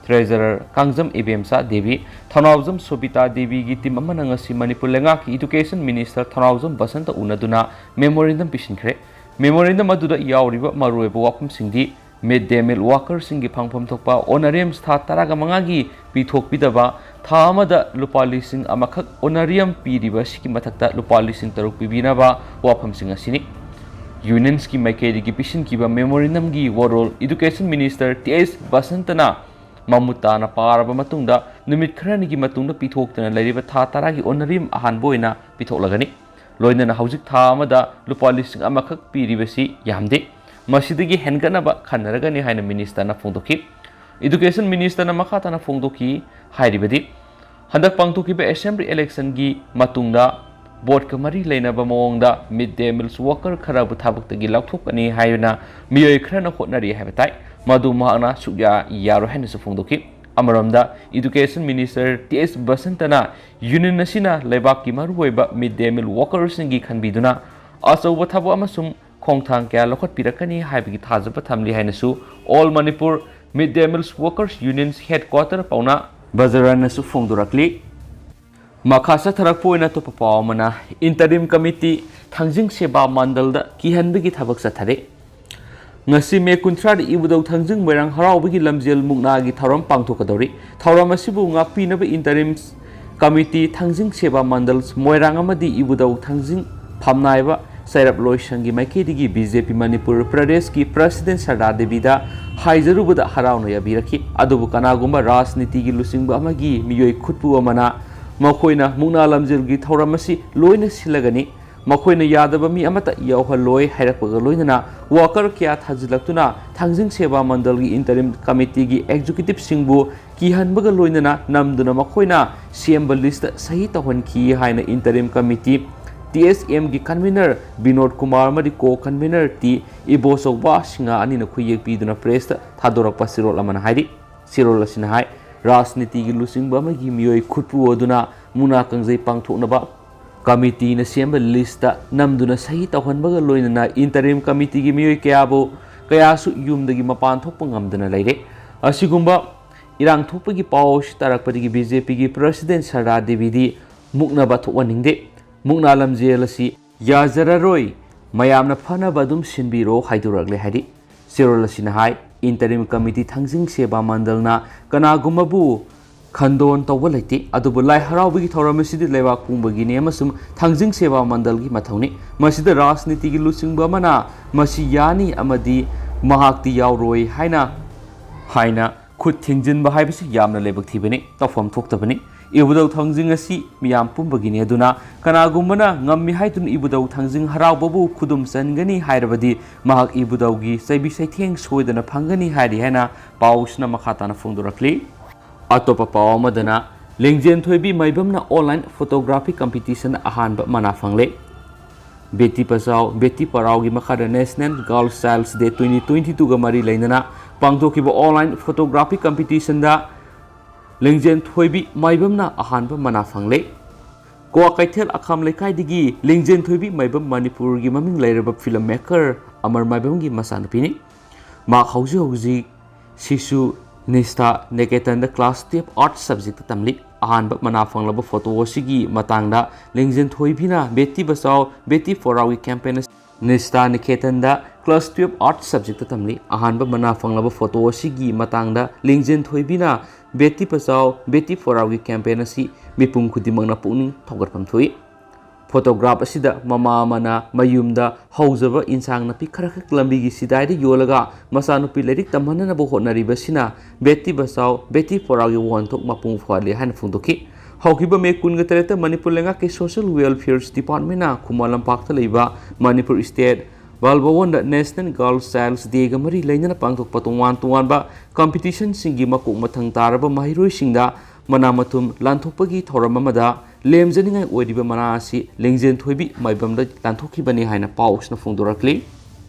ꯇ꯭ꯔꯦꯖꯔꯔ ꯀꯥꯡꯖꯝ ꯏꯕꯦꯝꯆꯥ ꯗꯦꯕꯤ, ꯊꯧꯅꯥꯎꯖꯝ ꯁꯣꯕꯤꯇꯥ ꯗꯦꯕꯤꯒꯤ ꯇꯤꯝ ꯑꯃꯅ ꯉꯁꯤ ꯃꯅꯤꯄꯨꯔ ꯂꯩꯉꯥꯛꯀꯤ ꯏꯗꯨꯀꯦꯁꯟ ꯃꯤꯅꯤꯁꯇꯔ ꯊꯧꯅꯥꯎꯖꯝ ꯕꯁꯟꯇ ꯎꯅꯗꯨꯅ ꯃꯦꯃꯣꯔꯦꯟꯗꯝ ꯄꯤꯁꯤꯟꯈ꯭ꯔꯦ꯫ ꯃꯦꯃꯣꯔꯦꯟꯗꯝ ꯑꯗꯨꯗ ꯌꯥꯎꯔꯤꯕ ꯃꯔꯨꯑꯣꯏꯕ ꯋꯥꯐꯝꯁꯤꯡꯗꯤ ꯃꯤꯗ ꯗꯦ ꯃꯤꯜ ꯋꯥꯀꯔꯁꯤꯡꯒꯤ ꯐꯪꯐꯝ ꯊꯣꯛꯄ ꯑꯣꯅꯔꯤꯌꯝꯁ ꯊꯥ ꯇꯔꯥꯒ ꯃꯉꯥꯒꯤ ꯄꯤꯊꯣꯛꯄꯤꯗꯕ, ꯊꯥ ꯑꯃꯗ ꯂꯨꯄꯥ ꯂꯤꯁꯤꯡ ꯑꯃꯈꯛ ꯑꯣꯅꯔꯤꯌꯝ ꯄꯤꯔꯤꯕ ꯑꯁꯤꯒꯤ ꯃꯊꯛꯇ ꯂꯨꯄꯥ ꯂꯤꯁꯤꯡ ꯇꯔꯨꯛ ꯄꯤꯕꯤꯅꯕ ꯋꯥꯐꯝꯁꯤꯡ ꯑꯁꯤꯅꯤ꯫ ꯌꯨꯅꯤꯌꯟꯁꯀꯤ ꯃꯥꯏꯀꯩꯗꯒꯤ ꯄꯤꯁꯤꯟꯈꯤꯕ ꯃꯦꯃꯣꯔꯦꯟꯗꯝꯒꯤ ꯋꯥꯔꯣꯜ ꯏꯗꯨꯀꯦꯁꯟ ꯃꯤꯅꯤꯁꯇꯔ ꯇꯤ ꯑꯦꯁ ꯕꯁꯟꯇꯅ ꯃꯃꯨꯠ ꯇꯥꯅ ꯄꯥꯔꯕ ꯃꯇꯨꯡꯗ ꯅꯨꯃꯤꯠ ꯈꯔꯅꯤꯒꯤ ꯃꯇꯨꯡꯗ ꯄꯤꯊꯣꯛꯇꯨꯅ ꯂꯩꯔꯤꯕ ꯊꯥ ꯇꯔꯥꯒꯤ ꯑꯣꯅꯔꯤꯌꯝ ꯑꯍꯥꯟꯕ ꯑꯣꯏꯅ ꯄꯤꯊꯣꯛꯂꯒꯅꯤ꯫ ꯂꯣꯏꯅꯅ ꯍꯧꯖꯤꯛ ꯊꯥ ꯑꯃꯗ ꯂꯨꯄꯥ ꯂꯤꯁꯤꯡ ꯑꯃꯈꯛ ꯄꯤꯔꯤꯕꯁꯤ ꯌꯥꯝꯗꯦ꯫ ꯃꯁꯤꯗꯒꯤ ꯍꯦꯟꯒꯠꯅꯕ ꯈꯟꯅꯔꯒꯅꯤ ꯍꯥꯏꯅ ꯃꯤꯅꯤꯁꯇꯔꯅ ꯐꯣꯡꯗꯣꯛꯈꯤ꯫ ꯏꯗꯨꯀꯦꯁꯟ ꯃꯤꯅꯤꯁꯇꯔꯅ ꯃꯈꯥ ꯇꯥꯅ ꯐꯣꯡꯗꯣꯛꯈꯤ ꯍꯥꯏꯔꯤꯕꯗꯤ, ꯍꯟꯗꯛ ꯄꯥꯡꯊꯣꯛꯈꯤꯕ ꯑꯦꯁꯦꯝꯕ꯭ꯂꯤ ꯏꯂꯦꯛꯁꯟꯒꯤ ꯃꯇꯨꯡꯗ ꯚꯣꯠꯀ ꯃꯔꯤ ꯂꯩꯅꯕ ꯃꯑꯣꯡꯗ ꯃꯤꯗ ꯗꯦ ꯃꯤꯜꯁ ꯋꯥꯀꯔ ꯈꯔꯕꯨ ꯊꯕꯛꯇꯒꯤ ꯂꯧꯊꯣꯛꯀꯅꯤ ꯍꯥꯏꯗꯨꯅ ꯃꯤꯑꯣꯏ ꯈꯔꯅ ꯍꯣꯠꯅꯔꯤ ꯍꯥꯏꯕ ꯇꯥꯏ꯫ ꯃꯗꯨ ꯃꯍꯥꯛꯅ ꯁꯨꯛꯌꯥ ꯌꯥꯔꯣꯏ ꯍꯥꯏꯅꯁꯨ ꯐꯣꯡꯗꯣꯛꯈꯤ꯫ ꯑꯃꯔꯣꯝꯗ, ꯏꯗꯨꯀꯦꯁꯟ ꯃꯤꯅꯤꯁꯇꯔ ꯇꯤ ꯑꯦꯁ ꯕꯁꯟꯇꯅ ꯌꯨꯅꯤꯌꯟ ꯑꯁꯤꯅ ꯂꯩꯕꯥꯛꯀꯤ ꯃꯔꯨꯑꯣꯏꯕ ꯃꯤꯗ ꯗꯦ ꯃꯤꯜ ꯋꯥꯀꯔꯁꯤꯡꯒꯤ ꯈꯟꯕꯤꯗꯨꯅ ꯑꯆꯧꯕ ꯊꯕꯛ ꯑꯃꯁꯨꯡ ꯈꯣꯡꯊꯥꯡ ꯀꯌꯥ ꯂꯧꯈꯠꯄꯤꯔꯛꯀꯅꯤ ꯍꯥꯏꯕꯒꯤ ꯊꯥꯖꯕ ꯊꯝꯂꯤ ꯍꯥꯏꯅꯁꯨ ꯑꯣꯜ ꯃꯅꯤꯄꯨꯔ ꯃꯤꯗ ꯗꯦ ꯃꯤꯜꯁ ꯋꯥꯀꯔꯁ ꯌꯨꯅꯤꯌꯟꯁ ꯍꯦꯗꯀ꯭ꯋꯥꯇꯔ ꯄꯥꯎꯅꯥ ꯕꯖꯔꯥꯅꯁꯨ ꯐꯣꯡꯗꯣꯔꯛꯂꯤ꯫ ꯃꯈꯥ ꯆꯠꯊꯔꯛꯄ ꯑꯣꯏꯅ ꯑꯇꯣꯞꯄ ꯄꯥꯎ ꯑꯃꯅ, ꯏꯟꯇꯔꯤꯝ ꯀꯃꯤꯇꯤ ꯊꯥꯡꯖꯤꯡ ꯁꯦꯕꯥ ꯃꯟꯗꯜꯗ ꯀꯤꯍꯟꯕꯒꯤ ꯊꯕꯛ ꯆꯠꯊꯔꯤ꯫ ꯉꯁꯤ ꯃꯦ ꯀꯨꯟꯊ꯭ꯔꯥꯗ ꯏꯕꯨꯙꯧ ꯊꯥꯡꯖꯤꯡ ꯃꯣꯏꯔꯥꯡ ꯍꯔꯥꯎꯕꯒꯤ ꯂꯝꯖꯦꯜ ꯃꯨꯛꯅꯥꯒꯤ ꯊꯧꯔꯝ ꯄꯥꯡꯊꯣꯛꯀꯗꯧꯔꯤ꯫ ꯊꯧꯔꯝ ꯑꯁꯤꯕꯨ ꯉꯥꯛꯄꯤꯅꯕ ꯏꯟꯇꯔꯤꯝ ꯀꯃꯤꯇꯤ ꯊꯥꯡꯖꯤꯡ ꯁꯦꯕꯥ ꯃꯟꯗꯜ ꯃꯣꯏꯔꯥꯡ ꯑꯃꯗꯤ ꯏꯕꯨꯙꯧ ꯊꯥꯡꯖꯤꯡ ꯐꯝꯅꯥꯏꯕ ꯆꯩꯔꯞ ꯂꯣꯏꯁꯪꯒꯤ ꯃꯥꯏꯀꯩꯗꯒꯤ ꯕꯤ ꯖꯦ ꯄꯤ ꯃꯅꯤꯄꯨꯔ ꯄ꯭ꯔꯗꯦꯁꯀꯤ ꯄ꯭ꯔꯁꯤꯗꯦꯟ ꯁꯔꯗꯥ ꯗꯦꯕꯤꯗ ꯍꯥꯏꯖꯔꯨꯕꯗ ꯍꯔꯥꯎꯅ ꯌꯥꯕꯤꯔꯛꯈꯤ꯫ ꯑꯗꯨꯕꯨ ꯀꯅꯥꯒꯨꯝꯕ ꯔꯥꯖꯅꯤꯇꯤꯒꯤ ꯂꯨꯆꯤꯡꯕ ꯑꯃꯒꯤ ꯃꯤꯑꯣꯏ ꯈꯨꯠꯄꯨ ꯑꯃꯅ ꯃꯈꯣꯏꯅ ꯃꯨꯛꯅꯥ ꯂꯝꯖꯦꯜꯒꯤ ꯊꯧꯔꯝ ꯑꯁꯤ ꯂꯣꯏꯅ ꯁꯤꯜꯂꯒꯅꯤ꯫ ꯃꯈꯣꯏꯅ ꯌꯥꯗꯕ ꯃꯤ ꯑꯃꯠꯇ ꯌꯥꯎꯍꯜꯂꯣꯏ ꯍꯥꯏꯔꯛꯄꯒ ꯂꯣꯏꯅꯅ worker ꯀꯌꯥ ꯊꯥꯖꯤꯜꯂꯛꯇꯨꯅ ꯊꯥꯡꯖꯤꯡ ꯁꯦꯕꯥ ꯃꯟꯗꯜꯒꯤ interim committeeꯒꯤ executiveꯁꯤꯡꯕꯨ ꯀꯤꯍꯟꯕꯒ ꯂꯣꯏꯅꯅ ꯅꯝꯗꯨꯅ ꯃꯈꯣꯏꯅ ꯁꯦꯝꯕ listꯇ ꯁꯍꯤ ꯇꯧꯍꯟꯈꯤ ꯍꯥꯏꯅ interim committee TSMꯒꯤ convener Vinod Kumar ꯑꯃꯗꯤ co-convener ꯇꯤ ꯏꯕꯣꯆꯧꯕ ꯁꯤꯡꯍ ꯑꯅꯤꯅ ꯈꯨꯌꯦꯛ ꯄꯤꯗꯨꯅ pressꯇ ꯊꯥꯗꯣꯔꯛꯄ ꯆꯦꯔꯣꯜ ꯑꯃꯅ ꯍꯥꯏꯔꯤ꯫ ꯆꯦꯔꯣꯜ ꯑꯁꯤꯅ ꯍꯥꯏ, ꯔꯥꯖꯅꯤꯇꯤꯒꯤ ꯂꯨꯆꯤꯡꯕ ꯑꯃꯒꯤ ꯃꯤꯑꯣꯏ ꯈꯨꯠꯄꯨ ꯑꯗꯨꯅ ꯃꯨꯛꯅꯥ ꯀꯥꯡꯖꯩ ꯄꯥꯡꯊꯣꯛꯅꯕ committeeꯅ ꯁꯦꯝꯕ listꯇ ꯅꯝꯗꯨꯅ ꯁꯍꯤ ꯇꯧꯍꯟꯕꯒ ꯂꯣꯏꯅꯅ interim committeeꯒꯤ ꯃꯤꯑꯣꯏ ꯀꯌꯥꯕꯨ, ꯀꯌꯥꯁꯨ ꯌꯨꯝꯗꯒꯤ ꯃꯄꯥꯟ ꯊꯣꯛꯄ ꯉꯝꯗꯅ ꯂꯩꯔꯦ꯫ ꯑꯁꯤꯒꯨꯝꯕ ꯏꯔꯥꯡ ꯊꯣꯛꯄꯒꯤ ꯄꯥꯎ ꯑꯁꯤ ꯇꯥꯔꯛꯄꯗꯒꯤ BJPꯒꯤ president ꯁꯔꯗꯥ ꯗꯦꯕꯤꯗꯤ ꯃꯨꯛꯅꯕ ꯊꯣꯛꯍꯟꯅꯤꯡꯗꯦ꯫ ꯃꯨꯛꯅꯥ ꯂꯝꯖꯦꯜ ꯑꯁꯤ ꯌꯥꯖꯔꯔꯣꯏ, ꯃꯌꯥꯝꯅ ꯐꯅꯕ ꯑꯗꯨꯝ ꯁꯤꯟꯕꯤꯔꯣ ꯍꯥꯏꯗꯣꯔꯛꯂꯦ ꯍꯥꯏꯔꯤ꯫ ꯆꯦꯔꯣꯜ ꯑꯁꯤꯅ ꯍꯥꯏ, interim committee ꯊꯥꯡꯖꯤꯡ ꯁꯦꯕꯥ ꯃꯟꯗꯜꯅ ꯀꯅꯥꯒꯨꯝꯕꯕꯨ ꯈꯟꯗꯣꯟ ꯇꯧꯕ ꯂꯩꯇꯦ, ꯑꯗꯨꯕꯨ ꯂꯥꯏ ꯍꯔꯥꯎꯕꯒꯤ ꯊꯧꯔꯝ ꯑꯁꯤꯗꯤ ꯂꯩꯕꯥꯛ ꯄꯨꯝꯕꯒꯤꯅꯤ ꯑꯃꯁꯨꯡ ꯊꯥꯡꯖꯤꯡ ꯁꯦꯕꯥ ꯃꯟꯗꯜꯒꯤ ꯃꯊꯧꯅꯤ꯫ ꯃꯁꯤꯗ ꯔꯥꯖꯅꯤꯇꯤꯒꯤ ꯂꯨꯆꯤꯡꯕ ꯑꯃꯅ ꯃꯁꯤ ꯌꯥꯅꯤ ꯑꯃꯗꯤ ꯃꯍꯥꯛꯇꯤ ꯌꯥꯎꯔꯣꯏ ꯍꯥꯏꯅ, ꯍꯥꯏꯅ ꯈꯨꯠ ꯊꯤꯡꯖꯤꯟꯕ ꯍꯥꯏꯕꯁꯤ ꯌꯥꯝꯅ ꯂꯥꯏꯕꯛ ꯊꯤꯕꯅꯤ, ꯇꯧꯐꯝ ꯊꯣꯛꯇꯕꯅꯤ꯫ ꯏꯕꯨꯙꯧ ꯊꯥꯡꯖꯤꯡ ꯑꯁꯤ ꯃꯤꯌꯥꯝ ꯄꯨꯝꯕꯒꯤꯅꯤ, ꯑꯗꯨꯅ ꯀꯅꯥꯒꯨꯝꯕꯅ ꯉꯝꯃꯤ ꯍꯥꯏꯗꯨꯅ ꯏꯕꯨꯙꯧ ꯊꯥꯡꯖꯤꯡ ꯍꯔꯥꯎꯕꯕꯨ ꯈꯨꯗꯨꯝ ꯆꯟꯒꯅꯤ ꯍꯥꯏꯔꯕꯗꯤ ꯃꯍꯥꯛ ꯏꯕꯨꯙꯧꯒꯤ ꯆꯩꯕꯤ ꯆꯩꯊꯦꯡ ꯁꯣꯏꯗꯅ ꯐꯪꯒꯅꯤ ꯍꯥꯏꯔꯤ ꯍꯥꯏꯅ ꯄꯥꯎꯁꯤꯅ ꯃꯈꯥ ꯇꯥꯅ ꯐꯣꯡꯗꯣꯔꯛꯂꯤ꯫ ꯑꯇꯣꯞꯄ ꯄꯥꯎ ꯑꯃꯗꯅ, ꯂꯤꯡꯖꯦꯟ ꯊꯣꯏꯕꯤ ꯃꯥꯏꯕꯝꯅ online photography competition ꯑꯍꯥꯟꯕ ꯃꯅꯥ ꯐꯪꯂꯦ꯫ ꯕꯦꯇꯤ ꯕꯆꯥꯎ, ꯕꯦꯇꯤ ꯄꯔꯥꯎꯒꯤ ꯃꯈꯥꯗ National Girl Child's Day twenty twenty twoꯒ ꯃꯔꯤ ꯂꯩꯅꯅ ꯄꯥꯡꯊꯣꯛꯈꯤꯕ online photography competitionꯗ ꯂꯤꯡꯖꯦꯟ ꯊꯣꯏꯕꯤ ꯃꯥꯏꯕꯝꯅ ꯑꯍꯥꯟꯕ ꯃꯅꯥ ꯐꯪꯂꯦ꯫ ꯀ꯭ꯋꯥꯀꯩꯊꯦꯜ ꯑꯈꯥꯝ ꯂꯩꯀꯥꯏꯗꯒꯤ ꯂꯤꯡꯖꯦꯟ ꯊꯣꯏꯕꯤ ꯃꯥꯏꯕꯝ ꯃꯅꯤꯄꯨꯔꯒꯤ ꯃꯃꯤꯡ ꯂꯩꯔꯕ film maker ꯑꯃꯔ ꯃꯥꯏꯕꯝꯒꯤ ꯃꯆꯥꯅꯨꯄꯤꯅꯤ꯫ ꯃꯍꯥꯛ ꯍꯧꯖꯤꯛ ꯍꯧꯖꯤꯛ ꯁꯤꯁꯨ ꯅꯤꯁꯊꯥ ꯅꯤꯀꯦꯇꯟꯗ class twelve arts subjectꯇ ꯇꯝꯂꯤ꯫ ꯑꯍꯥꯟꯕ ꯃꯅꯥ ꯐꯪꯂꯕ photo ꯑꯁꯤꯒꯤ ꯃꯇꯥꯡꯗ ꯂꯤꯡꯖꯦꯟ ꯊꯣꯏꯕꯤꯅ ꯕꯦꯇꯤ ꯕꯆꯥꯎ ꯕꯦꯇꯤ ꯄꯔꯥꯎꯒꯤ campaign ꯑꯁꯤ ꯅꯤꯁꯊꯥ ꯅꯤꯀꯦꯇꯟꯗ class twelve arts subjectꯇ ꯇꯝꯂꯤ꯫ ꯑꯍꯥꯟꯕ ꯃꯅꯥ ꯐꯪꯂꯕ photo ꯑꯁꯤꯒꯤ ꯃꯇꯥꯡꯗ ꯂꯤꯡꯖꯦꯟ ꯊꯣꯏꯕꯤꯅ ꯕꯦꯇꯤ ꯕꯆꯥꯎ ꯕꯦꯇꯤ ꯄꯔꯥꯎꯒꯤ campaign ꯑꯁꯤ ꯃꯤꯄꯨꯝ ꯈꯨꯗꯤꯡꯃꯛꯅ ꯄꯨꯛꯅꯤꯡ ꯊꯧꯒꯠꯐꯝ ꯊꯣꯛꯏ꯫ Photograph ꯑꯁꯤꯗ ꯃꯃꯥ ꯑꯃꯅ ꯃꯌꯨꯝꯗ ꯍꯧꯖꯕ ꯏꯟꯁꯥꯡ ꯅꯥꯄꯤ ꯈꯔꯈꯛ ꯂꯝꯕꯤꯒꯤ ꯁꯤꯗꯥꯏꯗ ꯌꯣꯜꯂꯒ ꯃꯆꯥꯅꯨꯄꯤ ꯂꯥꯏꯔꯤꯛ ꯇꯝꯍꯟꯅꯅꯕ ꯍꯣꯠꯅꯔꯤꯕꯁꯤꯅ ꯕꯦꯇꯤ ꯕꯆꯥꯎ ꯕꯦꯇꯤ ꯄꯔꯥꯎꯒꯤ ꯋꯥꯍꯟꯊꯣꯛ ꯃꯄꯨꯡ ꯐꯥꯍꯜꯂꯤ ꯍꯥꯏꯅ ꯐꯣꯡꯗꯣꯛꯈꯤ꯫ ꯍꯧꯈꯤꯕ ꯃꯦ ꯀꯨꯟꯒ ꯇꯔꯦꯠꯇ ꯃꯅꯤꯄꯨꯔ ꯂꯩꯉꯥꯛꯀꯤ ꯁꯣꯁꯤꯌꯦꯜ ꯋꯦꯜꯐꯤꯌꯔꯁ ꯗꯤꯄꯥꯔꯠꯃꯦꯟꯅ ꯈꯨꯃꯟ ꯂꯝꯄꯥꯛꯇ ꯂꯩꯕ ꯃꯅꯤꯄꯨꯔ ꯁ꯭ꯇꯦꯠ ꯕꯥꯜ ꯚꯋꯟꯗ ꯅꯦꯁꯅꯦꯜ ꯒꯥꯔꯜꯁ ꯆꯥꯏꯜꯁ ꯗꯦꯒ ꯃꯔꯤ ꯂꯩꯅꯅ ꯄꯥꯡꯊꯣꯛꯄ ꯇꯣꯉꯥꯟ ꯇꯣꯉꯥꯟꯕ ꯀꯝꯄꯤꯇꯤꯁꯟꯁꯤꯡꯒꯤ ꯃꯀꯣꯛ ꯃꯊꯪ ꯇꯥꯔꯕ ꯃꯍꯩꯔꯣꯏꯁꯤꯡꯗ ꯃꯅꯥ ꯃꯊꯨꯝ ꯂꯥꯟꯊꯣꯛꯄꯒꯤ ꯊꯧꯔꯝ ꯑꯃꯗ ꯂꯦꯝꯖꯅꯤꯡꯉꯥꯏ ꯑꯣꯏꯔꯤꯕ ꯃꯅꯥ ꯑꯁꯤ ꯂꯤꯡꯖꯦꯜ ꯊꯣꯏꯕꯤ ꯃꯥꯏꯕꯝꯗ ꯂꯥꯟꯊꯣꯛꯈꯤꯕꯅꯤ ꯍꯥꯏꯅ ꯄꯥꯎꯁꯤꯅ ꯐꯣꯡꯗꯣꯔꯛꯂꯤ꯫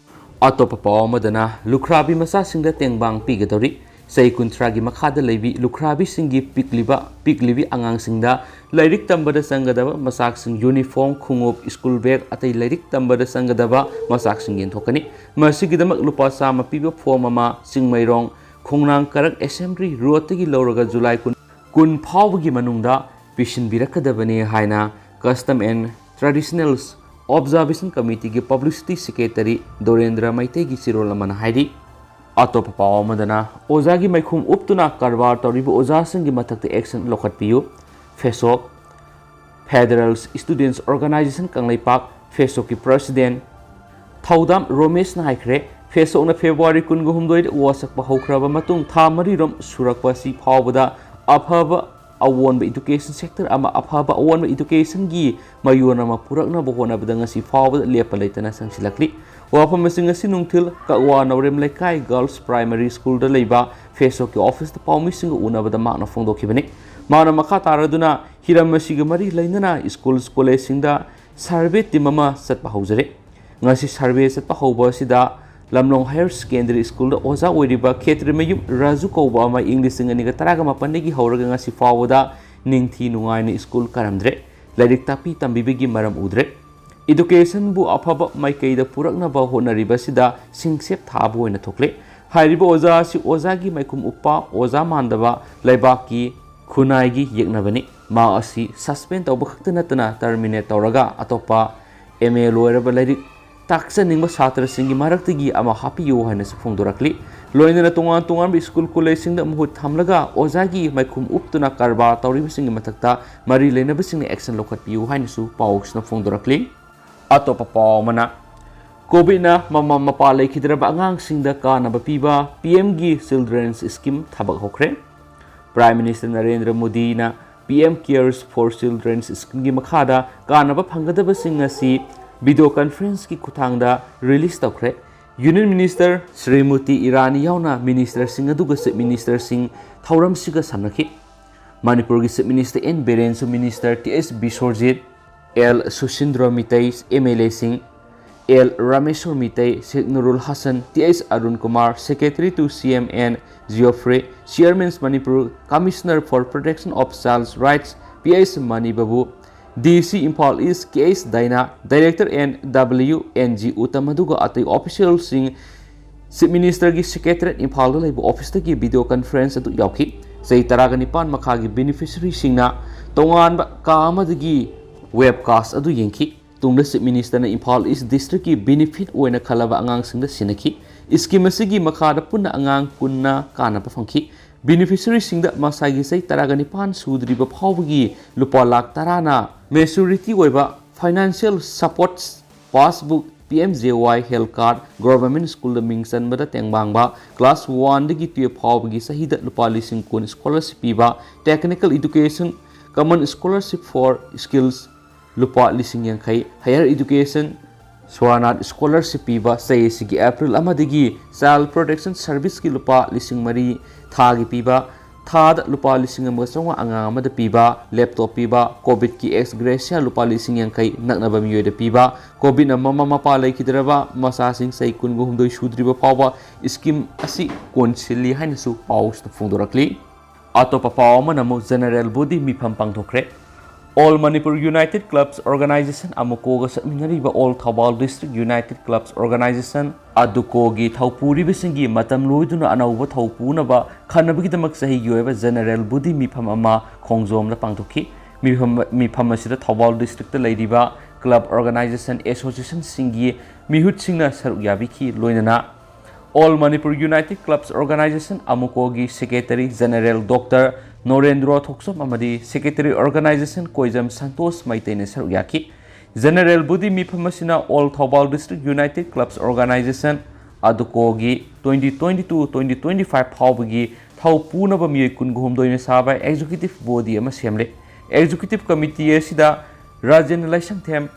ꯑꯇꯣꯞꯄ ꯄꯥꯎ ꯑꯃꯗꯅ ꯂꯨꯈ꯭ꯔꯥꯕꯤ ꯃꯆꯥꯁꯤꯡꯗ ꯇꯦꯡꯕꯥꯡ ꯄꯤꯒꯗꯧꯔꯤ꯫ ꯆꯍꯤ ꯀꯨꯟꯊ꯭ꯔꯥꯒꯤ ꯃꯈꯥꯗ ꯂꯩꯕꯤ ꯂꯨꯈ꯭ꯔꯥꯕꯤꯁꯤꯡꯒꯤ ꯄꯤꯛꯂꯤꯕ, ꯄꯤꯛꯂꯤꯕꯤ ꯑꯉꯥꯡꯁꯤꯡꯗ ꯂꯥꯏꯔꯤꯛ ꯇꯝꯕꯗ ꯆꯪꯒꯗꯕ ꯃꯆꯥꯛꯁꯤꯡ, ꯌꯨꯅꯤꯐꯣꯔꯝ, ꯈꯣꯡꯎꯞ, ꯁ꯭ꯀꯨꯜ ꯕꯦꯒ, ꯑꯇꯩ ꯂꯥꯏꯔꯤꯛ ꯇꯝꯕꯗ ꯆꯪꯒꯗꯕ ꯃꯆꯥꯛꯁꯤꯡ ꯌꯦꯟꯊꯣꯛꯀꯅꯤ꯫ ꯃꯁꯤꯒꯤꯗꯃꯛ ꯂꯨꯄꯥ ꯆꯥꯝꯃ ꯄꯤꯕ ꯐꯣꯔꯝ ꯑꯃ ꯆꯤꯡꯃꯩꯔꯣꯡ ꯈꯣꯡꯅꯥꯡ ꯀꯔꯛ ꯑꯦꯁꯦꯝꯕ꯭ꯂꯤ ꯔꯣꯗꯇꯒꯤ ꯂꯧꯔꯒ ꯖꯨꯂꯥꯏ ꯀꯨꯟ, ꯀꯨꯟ ꯐꯥꯎꯕꯒꯤ ꯃꯅꯨꯡꯗ ꯄꯤꯁꯤꯟꯕꯤꯔꯛꯀꯗꯕꯅꯤ ꯍꯥꯏꯅ Custom and Traditionals Observation Committeeꯒꯤ Publicity Secretary ꯗꯣꯔꯦꯟꯗ꯭ꯔ ꯃꯩꯇꯩꯒꯤ ꯆꯤꯔꯣꯜ ꯑꯃꯅ ꯍꯥꯏꯔꯤ꯫ ꯑꯇꯣꯞꯄ ꯄꯥꯎ ꯑꯃꯗꯅ ꯑꯣꯖꯥꯒꯤ ꯃꯥꯏꯈꯨꯝ ꯎꯞꯇꯨꯅ ꯀꯔꯕꯥꯔ ꯇꯧꯔꯤꯕ ꯑꯣꯖꯥꯁꯤꯡꯒꯤ ꯃꯊꯛꯇ action ꯂꯧꯈꯠꯄꯤꯌꯨ꯫ ꯐꯦꯁꯣꯛ, Federal Students Organisation Kangleipak, ꯐꯦꯁꯣꯛꯀꯤ president ꯊꯧꯗꯥꯝ ꯔꯣꯃꯦꯁꯅ ꯍꯥꯏꯈ꯭ꯔꯦ, ꯐꯦꯁꯣꯛꯅ ꯐꯦꯕ꯭ꯔꯨꯋꯥꯔꯤ ꯀꯨꯟꯒ ꯍꯨꯝꯗꯣꯏꯗ ꯋꯥꯁꯛꯄ ꯍꯧꯈ꯭ꯔꯕ ꯃꯇꯨꯡ ꯊꯥ ꯃꯔꯤꯔꯣꯝ ꯁꯨꯔꯛꯄ ꯑꯁꯤ ꯐꯥꯎꯕꯗ ꯑꯐꯕ ꯑꯑꯣꯟꯕ education sector ꯑꯃ, ꯑꯐꯕ ꯑꯑꯣꯟꯕ educationꯒꯤ ꯃꯌꯣꯟ ꯑꯃ ꯄꯨꯔꯛꯅꯕ ꯍꯣꯠꯅꯕꯗ ꯉꯁꯤ ꯐꯥꯎꯕꯗ ꯂꯦꯞꯄ ꯂꯩꯇꯅ ꯆꯪꯁꯤꯜꯂꯛꯂꯤ꯫ ꯋꯥꯐꯝꯁꯤꯡ ꯑꯁꯤ ꯅꯨꯡꯊꯤꯜ ꯀꯛꯋꯥ ꯅꯧꯔꯦꯝ ꯂꯩꯀꯥꯏ Girls Primary Schoolꯗ ꯂꯩꯕ ꯐꯦꯁꯣꯛꯀꯤ officeꯇ ꯄꯥꯎꯃꯤꯁꯤꯡꯒ ꯎꯅꯕꯗ ꯃꯍꯥꯛꯅ ꯐꯣꯡꯗꯣꯛꯈꯤꯕꯅꯤ꯫ ꯃꯍꯥꯛꯅ ꯃꯈꯥ ꯇꯥꯔꯗꯨꯅ ꯍꯤꯔꯝ ꯑꯁꯤꯒ ꯃꯔꯤ ꯂꯩꯅꯅ schools collegeꯁꯤꯡꯗ survey team ꯑꯃ ꯆꯠꯄ ꯍꯧꯖꯔꯦ꯫ ꯉꯁꯤ survey ꯆꯠꯄ ꯍꯧꯕ ꯑꯁꯤꯗ ꯂꯝꯂꯣꯡ Higher Secondary Schoolꯗ ꯑꯣꯖꯥ ꯑꯣꯏꯔꯤꯕ ꯈꯦꯇ꯭ꯔꯤꯃꯌꯨꯝ ꯔꯥꯖꯨ ꯀꯧꯕ ꯑꯃ ꯏꯪ ꯂꯤꯁꯤꯡ ꯑꯅꯤꯒ ꯇꯔꯥꯒ ꯃꯥꯄꯟꯗꯒꯤ ꯍꯧꯔꯒ ꯉꯁꯤ ꯐꯥꯎꯕꯗ ꯅꯤꯡꯊꯤ ꯅꯨꯡꯉꯥꯏꯅ school ꯀꯥꯔꯝꯗ꯭ꯔꯦ꯫ ꯂꯥꯏꯔꯤꯛ ꯇꯥꯛꯄꯤ ꯇꯝꯕꯤꯕꯒꯤ ꯃꯔꯝ ꯎꯗ꯭ꯔꯦ꯫ Educationꯕꯨ ꯑꯐꯕ ꯃꯥꯏꯀꯩꯗ ꯄꯨꯔꯛꯅꯕ ꯍꯣꯠꯅꯔꯤꯕ ꯑꯁꯤꯗ ꯁꯤꯡꯁꯦꯞ ꯊꯥꯕ ꯑꯣꯏꯅ ꯊꯣꯛꯂꯦ꯫ ꯍꯥꯏꯔꯤꯕ ꯑꯣꯖꯥ ꯑꯁꯤ ꯑꯣꯖꯥꯒꯤ ꯃꯥꯏꯈꯨꯝ ꯎꯞꯄ, ꯑꯣꯖꯥ ꯃꯥꯟꯗꯕ, ꯂꯩꯕꯥꯛꯀꯤ ꯈꯨꯟꯅꯥꯏꯒꯤ ꯌꯦꯛꯅꯕꯅꯤ꯫ ꯃꯍꯥꯛ ꯑꯁꯤ suspend ꯇꯧꯕ ꯈꯛꯇ ꯅꯠꯇꯅ terminate ꯇꯧꯔꯒ ꯑꯇꯣꯞꯄ M A ꯂꯣꯏꯔꯕ ꯂꯥꯏꯔꯤꯛ ꯇꯥꯛꯆꯅꯤꯡꯕ ꯁꯥꯇ꯭ꯔꯁꯤꯡꯒꯤ ꯃꯔꯛꯇꯒꯤ ꯑꯃ ꯍꯥꯞꯄꯤꯌꯨ ꯍꯥꯏꯅꯁꯨ ꯐꯣꯡꯗꯣꯔꯛꯂꯤ꯫ ꯂꯣꯏꯅꯅ ꯇꯣꯉꯥꯟ ꯇꯣꯉꯥꯟꯕ school collegeꯁꯤꯡꯗ ꯃꯍꯨꯠ ꯊꯝꯂꯒ ꯑꯣꯖꯥꯒꯤ ꯃꯥꯏꯈꯨꯝ ꯎꯞꯇꯨꯅ ꯀꯔꯕꯥꯔ ꯇꯧꯔꯤꯕꯁꯤꯡꯒꯤ ꯃꯊꯛꯇ ꯃꯔꯤ ꯂꯩꯅꯕꯁꯤꯡꯅ action ꯂꯧꯈꯠꯄꯤꯌꯨ ꯍꯥꯏꯅꯁꯨ ꯄꯥꯎꯁꯤꯅ ꯐꯣꯡꯗꯣꯔꯛꯂꯤ꯫ ꯑꯇꯣꯞꯄ ꯄꯥꯎ ꯑꯃꯅ, COVIDꯅ ꯃꯃꯥ ꯃꯄꯥ ꯂꯩꯈꯤꯗ꯭ꯔꯕ ꯑꯉꯥꯡꯁꯤꯡꯗ ꯀꯥꯟꯅꯕ ꯄꯤꯕ PMꯒꯤ Children's Scheme ꯊꯕꯛ ꯍꯧꯈ꯭ꯔꯦ꯫ Prime Minister ꯅꯔꯦꯟꯗ꯭ꯔ ꯃꯣꯗꯤꯅ P M Cares for Children Scheme ꯒꯤ ꯃꯈꯥꯗ ꯀꯥꯟꯅꯕ ꯐꯪꯒꯗꯕꯁꯤꯡ ꯑꯁꯤ video conference ꯀꯤ ꯈꯨꯠꯊꯥꯡꯗ release ꯇꯧꯈ꯭ꯔꯦ꯫ Union Minister ꯁ꯭ꯔꯤꯃꯨꯇꯤ ꯏꯔꯥꯅꯤ ꯌꯥꯎꯅ Minister ꯁꯤꯡ ꯑꯗꯨꯒ Chief Minister ꯁꯤꯡ ꯊꯧꯔꯝꯁꯤꯒ ꯁꯝꯅꯈꯤ꯫ ꯃꯅꯤꯄꯨꯔꯒꯤ Chief Minister N ꯕꯤꯔꯦꯟꯁꯨ Minister T H Biswajit, L Susindro Meitei, M L A ꯁꯤꯡ, L Rameshwar Meitei, Sheikh Nurul Hasan, T H Arun Kumar, Secretary to C M N Geoffrey, Chairman Manipur Commissioner for Protection of Child Rights, P H Mani Babu, D C Imphal East K H Daina, Director N W N G ꯎꯇꯝ ꯑꯗꯨꯒ ꯑꯇꯩ official ꯁꯤꯡ Chief Minister ꯒꯤ Secretariat ꯏꯝꯐꯥꯜꯗ ꯂꯩꯕ office ꯇꯒꯤ video conference ꯑꯗꯨ ꯌꯥꯎꯈꯤ꯫ ꯆꯍꯤ ꯇꯔꯥꯒ ꯅꯤꯄꯥꯟ ꯃꯈꯥꯒꯤ beneficiary ꯁꯤꯡꯅ ꯇꯣꯉꯥꯟꯕ ꯀꯥ ꯑꯃꯗꯒꯤ webcast ꯑꯗꯨ ꯌꯦꯡꯈꯤ꯫ ꯇꯨꯡꯗ Chief Minister ꯅ ꯏꯝꯐꯥꯜ ꯏꯁ꯭ꯠ district ꯀꯤ benefit ꯑꯣꯏꯅ ꯈꯜꯂꯕ ꯑꯉꯥꯡꯁꯤꯡꯗ ꯁꯤꯟꯅꯈꯤ꯫ Scheme ꯑꯁꯤꯒꯤ ꯃꯈꯥꯗ ꯄꯨꯟꯅ ꯑꯉꯥꯡ ꯀꯨꯟꯅ ꯀꯥꯟꯅꯕ ꯐꯪꯈꯤ꯫ Beneficiary ꯁꯤꯡꯗ ꯃꯁꯥꯒꯤ ꯆꯍꯤ ꯇꯔꯥꯒ ꯅꯤꯄꯥꯟ ꯁꯨꯗ꯭ꯔꯤꯕ ꯐꯥꯎꯕꯒꯤ ꯂꯨꯄꯥ ꯂꯥꯈ ꯇꯔꯥꯅ maturity ꯑꯣꯏꯕ financial support, passbook, P M J Y health card, government school ꯗ ꯃꯤꯡ ꯆꯟꯕꯗ ꯇꯦꯡꯕꯥꯡꯕ, class one ꯗꯒꯤ twelve ꯐꯥꯎꯕꯒꯤ ꯆꯍꯤꯗ ꯂꯨꯄꯥ ꯂꯤꯁꯤꯡ ꯀꯨꯟ scholarship ꯄꯤꯕ, technical education, common scholarship for skills ꯂꯨꯄꯥ ꯂꯤꯁꯤꯡ ꯌꯥꯡꯈꯩ, higher education ꯁ꯭ꯋꯔꯅꯥꯊ scholarship ꯄꯤꯕ, ꯆꯍꯤ ꯑꯁꯤꯒꯤ April ꯑꯃꯗꯒꯤ Child Protection Service ꯀꯤ ꯂꯨꯄꯥ ꯂꯤꯁꯤꯡ ꯃꯔꯤ ꯊꯥꯒꯤ ꯄꯤꯕ, ꯊꯥꯗ ꯂꯨꯄꯥ ꯂꯤꯁꯤꯡ ꯑꯃꯒ ꯆꯥꯝꯃꯉꯥ ꯑꯉꯥꯡ ꯑꯃꯗ ꯄꯤꯕ, laptop ꯄꯤꯕ, COVID ꯀꯤ ex gratia ꯂꯨꯄꯥ ꯂꯤꯁꯤꯡ ꯌꯥꯡꯈꯩ ꯅꯛꯅꯕ ꯃꯤꯑꯣꯏꯗ ꯄꯤꯕ, COVID ꯅ ꯃꯃꯥ ꯃꯄꯥ ꯂꯩꯈꯤꯗ꯭ꯔꯕ ꯃꯆꯥꯁꯤꯡ ꯆꯍꯤ ꯀꯨꯟꯒ ꯍꯨꯝꯗꯣꯏ ꯁꯨꯗ꯭ꯔꯤꯕ ꯐꯥꯎꯕ scheme ꯑꯁꯤ ꯀꯣꯟꯁꯤꯜꯂꯤ ꯍꯥꯏꯅꯁꯨ ꯄꯥꯎꯁꯤꯗ ꯐꯣꯡꯗꯣꯔꯛꯂꯤ꯫ ꯑꯇꯣꯞꯄ ꯄꯥꯎ ꯑꯃꯅ ꯑꯃꯨꯛ General Body ꯃꯤꯐꯝ ꯄꯥꯡꯊꯣꯛꯈ꯭ꯔꯦ꯫ All Manipur United Clubs Organisation, ꯑꯃꯨꯀꯣꯒ ꯆꯠꯃꯤꯟꯅꯔꯤꯕ All Thoubal District United Clubs Organisation, ꯑꯗꯨꯀꯣꯒꯤ ꯊꯧꯄꯨꯔꯤꯕꯁꯤꯡꯒꯤ ꯃꯇꯝ ꯂꯣꯏꯗꯨꯅ ꯑꯅꯧꯕ ꯊꯧꯄꯨꯅꯕ ꯈꯟꯅꯕꯒꯤꯗꯃꯛ ꯆꯍꯤꯒꯤ ꯑꯣꯏꯕ General Body ꯃꯤꯐꯝ ꯑꯃ ꯈꯣꯡꯖꯣꯝꯗ ꯄꯥꯡꯊꯣꯛꯈꯤ꯫ ꯃꯤꯐꯝ, ꯃꯤꯐꯝ ꯑꯁꯤꯗ ꯊꯧꯕꯥꯜ district ꯇ ꯂꯩꯔꯤꯕ club organisation, association ꯁꯤꯡꯒꯤ ꯃꯤꯍꯨꯠꯁꯤꯡꯅ ꯁꯔꯨꯛ ꯌꯥꯕꯤꯈꯤ꯫ ꯂꯣꯏꯅꯅ All Manipur United Clubs Organisation, ꯑꯃꯨꯀꯣꯒꯤ Secretary General Doctor ꯅꯣꯔꯦꯟꯗ꯭ꯔꯣ ꯊꯣꯛꯆꯣꯝ ꯑꯃꯗꯤ Secretary Organisation ꯀꯣꯏꯖꯝ ꯁꯟꯇꯣꯁ ꯃꯩꯇꯩꯅ ꯁꯔꯨꯛ ꯌꯥꯈꯤ꯫ General Body ꯃꯤꯐꯝ ꯑꯁꯤꯅ All Thoubal District United Clubs Organisation, ꯑꯗꯨꯀꯣꯒꯤ twenty twenty-two twenty twenty-five ꯐꯥꯎꯕꯒꯤ ꯊꯧ ꯄꯨꯅꯕ ꯃꯤꯑꯣꯏ ꯀꯨꯟꯒ ꯍꯨꯝꯗꯣꯏꯅ ꯁꯥꯕ executive body ꯑꯃ ꯁꯦꯝꯂꯦ꯫ Executive committee ꯑꯁꯤꯗ Rajen ꯂꯥꯏꯁꯪꯊꯦꯝ,